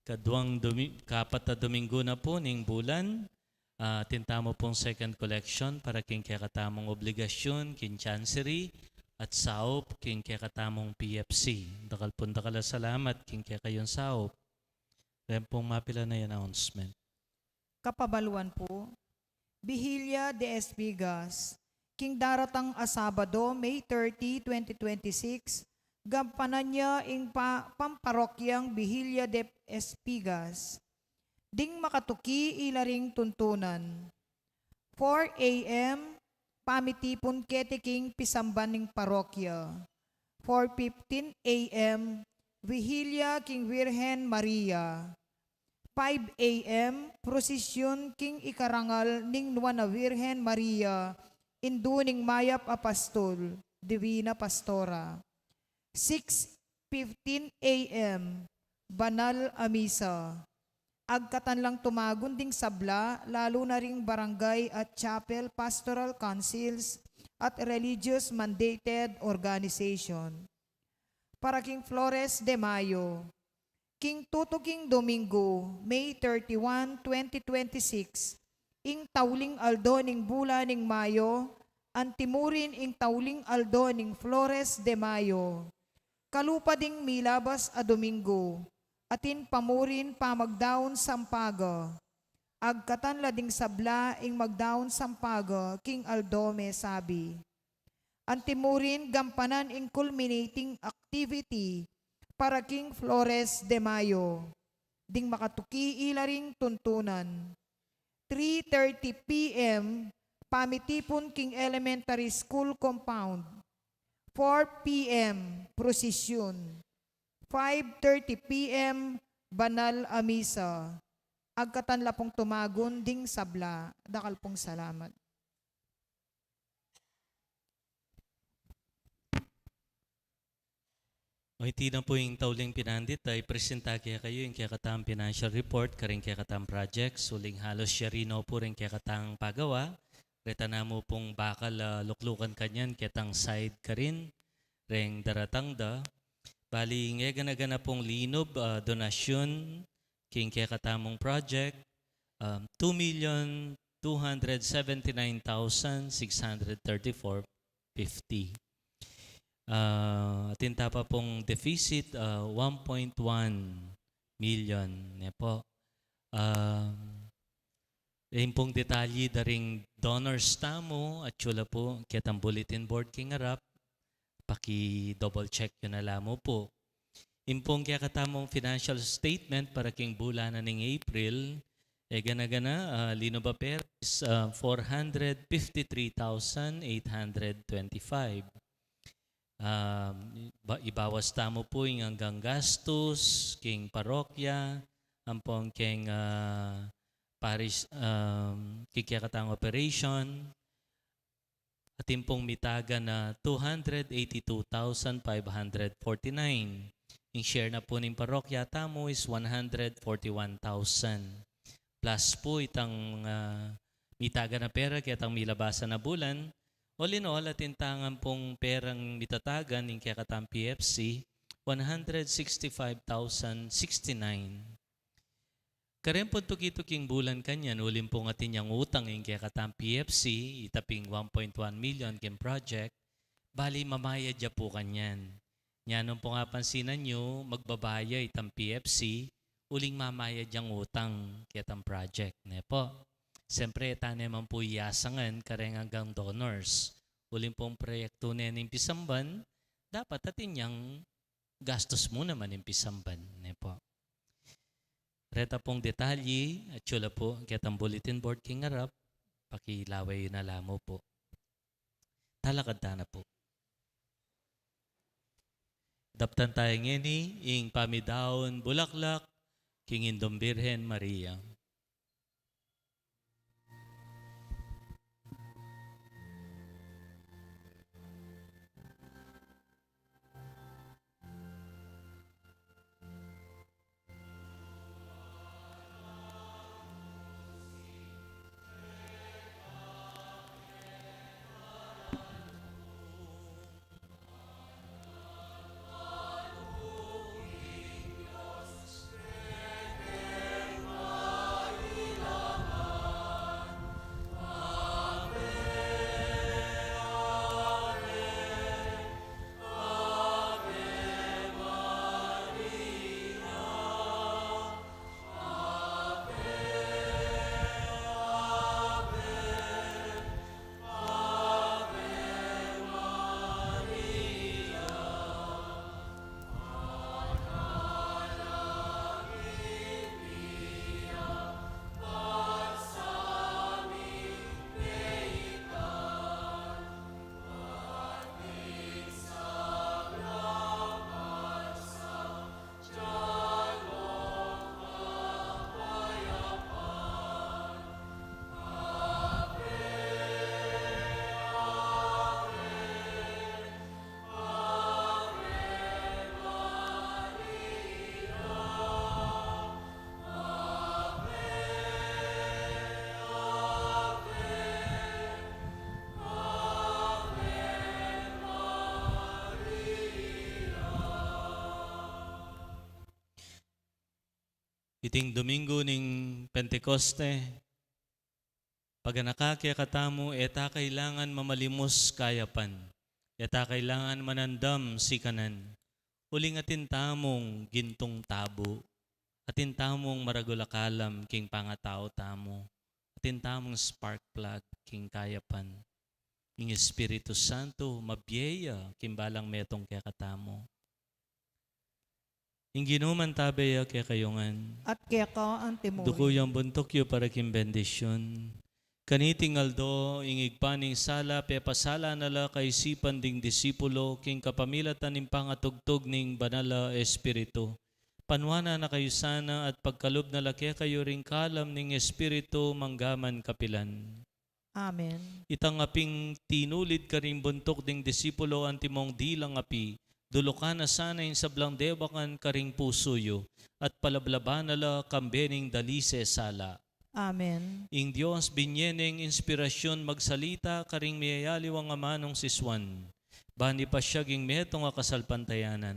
Kaduang Domi-, kapat a Domingo na pu ning bulan, ah, atin tamu pung second collection para king kekatamung obligasyun king Chancery at saup king kekatamung P F C. Dakal pung dakal a salamat king kekayung saup. Reng pung mapilan a announcement. Kapabaluan pu, Vigilia de Espigas. King daratang a Sabado, May thirty, twenty twenty-six, gampanan ya ing pa-, pamparokyang Vigilia de Espigas. Ding makatuki ila ring tuntunan. Four A M, pamitipun keti king pisamban ning parokya. Four fifteen A M, Vigilia king Virgen Maria. Five A M, prosisyun king ikarangal ning Nuan a Virgen Maria, indu ning mayap a pastul, Divina Pastora. Six fifteen A M, banal a misa. Agkatan lang tumagun ding sabla, lalu na ring barangay at chapel pastoral councils at religious mandated organization. Para king Flores de Mayo, king tutuking Domingo, May thirty-one, twenty twenty-six, ing tauling aldo ning bulan ning Mayo, antimurin ing tauling aldo ning Flores de Mayo. Kalupa ding milabas a Domingo, atin pa mu rin pamagdaun sampaga. Agkatan la ding sabla ing magdaun sampaga king aldo mesabi. Antimurin gampanan ing culminating activity para king Flores de Mayo. Ding makatuki ila ring tuntunan. Three thirty P M, pamitipun king elementary school compound. Four P M, prosisyun. Five thirty P M, banal a misa. Agkatan la pung tumagun ding sabla. Dakal pung salamat. O, iti na pu ing tauling pinandit, a ipresenta kekayu ing kekatang financial report karing kekatang projects, uling halos ya rin no pu ring kekatang pagawa. Reta na mu pung bakal, ah, luklukan kanyan ketang side karin reng daratang da. Bali, ing egana-gana pung linub, ah, donasyun king kekatamung project, um, two million two hundred seventy-nine thousand six hundred thirty-four fifty. Ah, atin ta pa pung deficit, ah, one point one million, ne po. Um, ing pung detalye da ring donors tamu, atiu la pu ketang bulletin board king arap, paki-double check yu na la mu pu. Ing pung kekatamung financial statement para king bulan na ning April, egana-gana, ah, linub a pera is, ah, four hundred fifty-three thousand eight hundred twenty-five. Ah, ba-, ibawas tamu pu ing anggang gastus king parokya, ampong king, ah, parish, um, king kekatang operation, atin pung mitagan na two hundred eighty-two thousand five hundred forty-nine. Ing share na pu ning parokya tamu is one hundred forty-one thousand. Plus pu itang, ah, mitagan a pera ketang milabasan a bulan. All in all, atin ta ngan pung perang mitatagan ning kekatang P F C, one hundred sixty-five thousand sixty-nine. Kareng pung tuki-tuking bulan kanyan, uling pung atin yang utang ing kekatang P F C, ita ping one point one million king project, bali mamayad ya pu kanyan. Nya nung pung apansinan yu, magbaba ya itang P F C, uling mamayad yang utang ketang project, ne po. Siyempre, e ta ne man pu iyasangan kareng anggang donors. Uling pung proyektu ne ning pisamban, dapat atin yang gastus mu naman ing pisamban, ne po. Reta pung detalye, atiu la pu ketang bulletin board king arap, pakilaway yu na la mu pu. Talakad ta na pu. Daptan taya ngeni ing pamidaun bulaklak king Indung Birhen Maria. Iting Domingo ning Pentecoste, paganaka kekatamu, e ta kailangan mamalimus kayapan, e ta kailangan manandam sikanan, uling atin tamung gintung tabu, atin tamung maragul a kalam king pangatau tamu, atin tamung spark plug king kayapan. Ing Espiritu Santo, mabie ya king balang metung kekatamu. Ing Ginu mantabe ya kekayu ngan. At keka antimu. Duku yang buntuk yu para king bendisyun. Kaniting aldo, ing Ibpa ning sala, pepasala na la kaisipan ding disipulo, king kapamilatan ning pangatugtug ning Banal a Espiritu. Panuanan na kayu sana at pagkalub na la kekayu ring kalam ning Espiritu manggaman kapilan. Amen. Itang aping tinulid karing buntuk ding disipulo antimong dilang api, dulukan na sana ing sablang dewakan karing pusu yu, at palablaban na la kambe ning dalisang sala. Amen. Ing Dios binye neng inspirasyun magsalita karing miyayaliwang amanung sisuan, ban ipasyag ing metung a kasalpantayanan.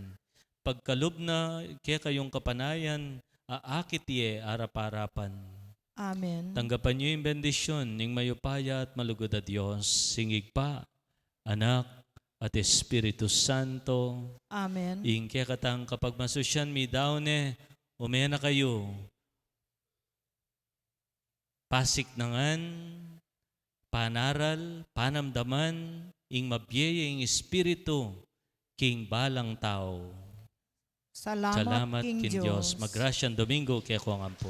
Pagkalub na kekayung kapanayan, aakit ye arap-arapan. Amen. Tanggapan yu ing bendisyun ning mayupaya at malugud a Dios, ing Ibpa, Anak, at Espiritu Santo. Amen. Ing kekatang kapagmasusyan midaun ne, ume na kayu. Pasiknangan, panaral, panamdaman, ing mabie ya ing Espiritu, king balang tau. Salamat, salamat king, king Dios. Dios. Magrasyang Domingo kekongan pu.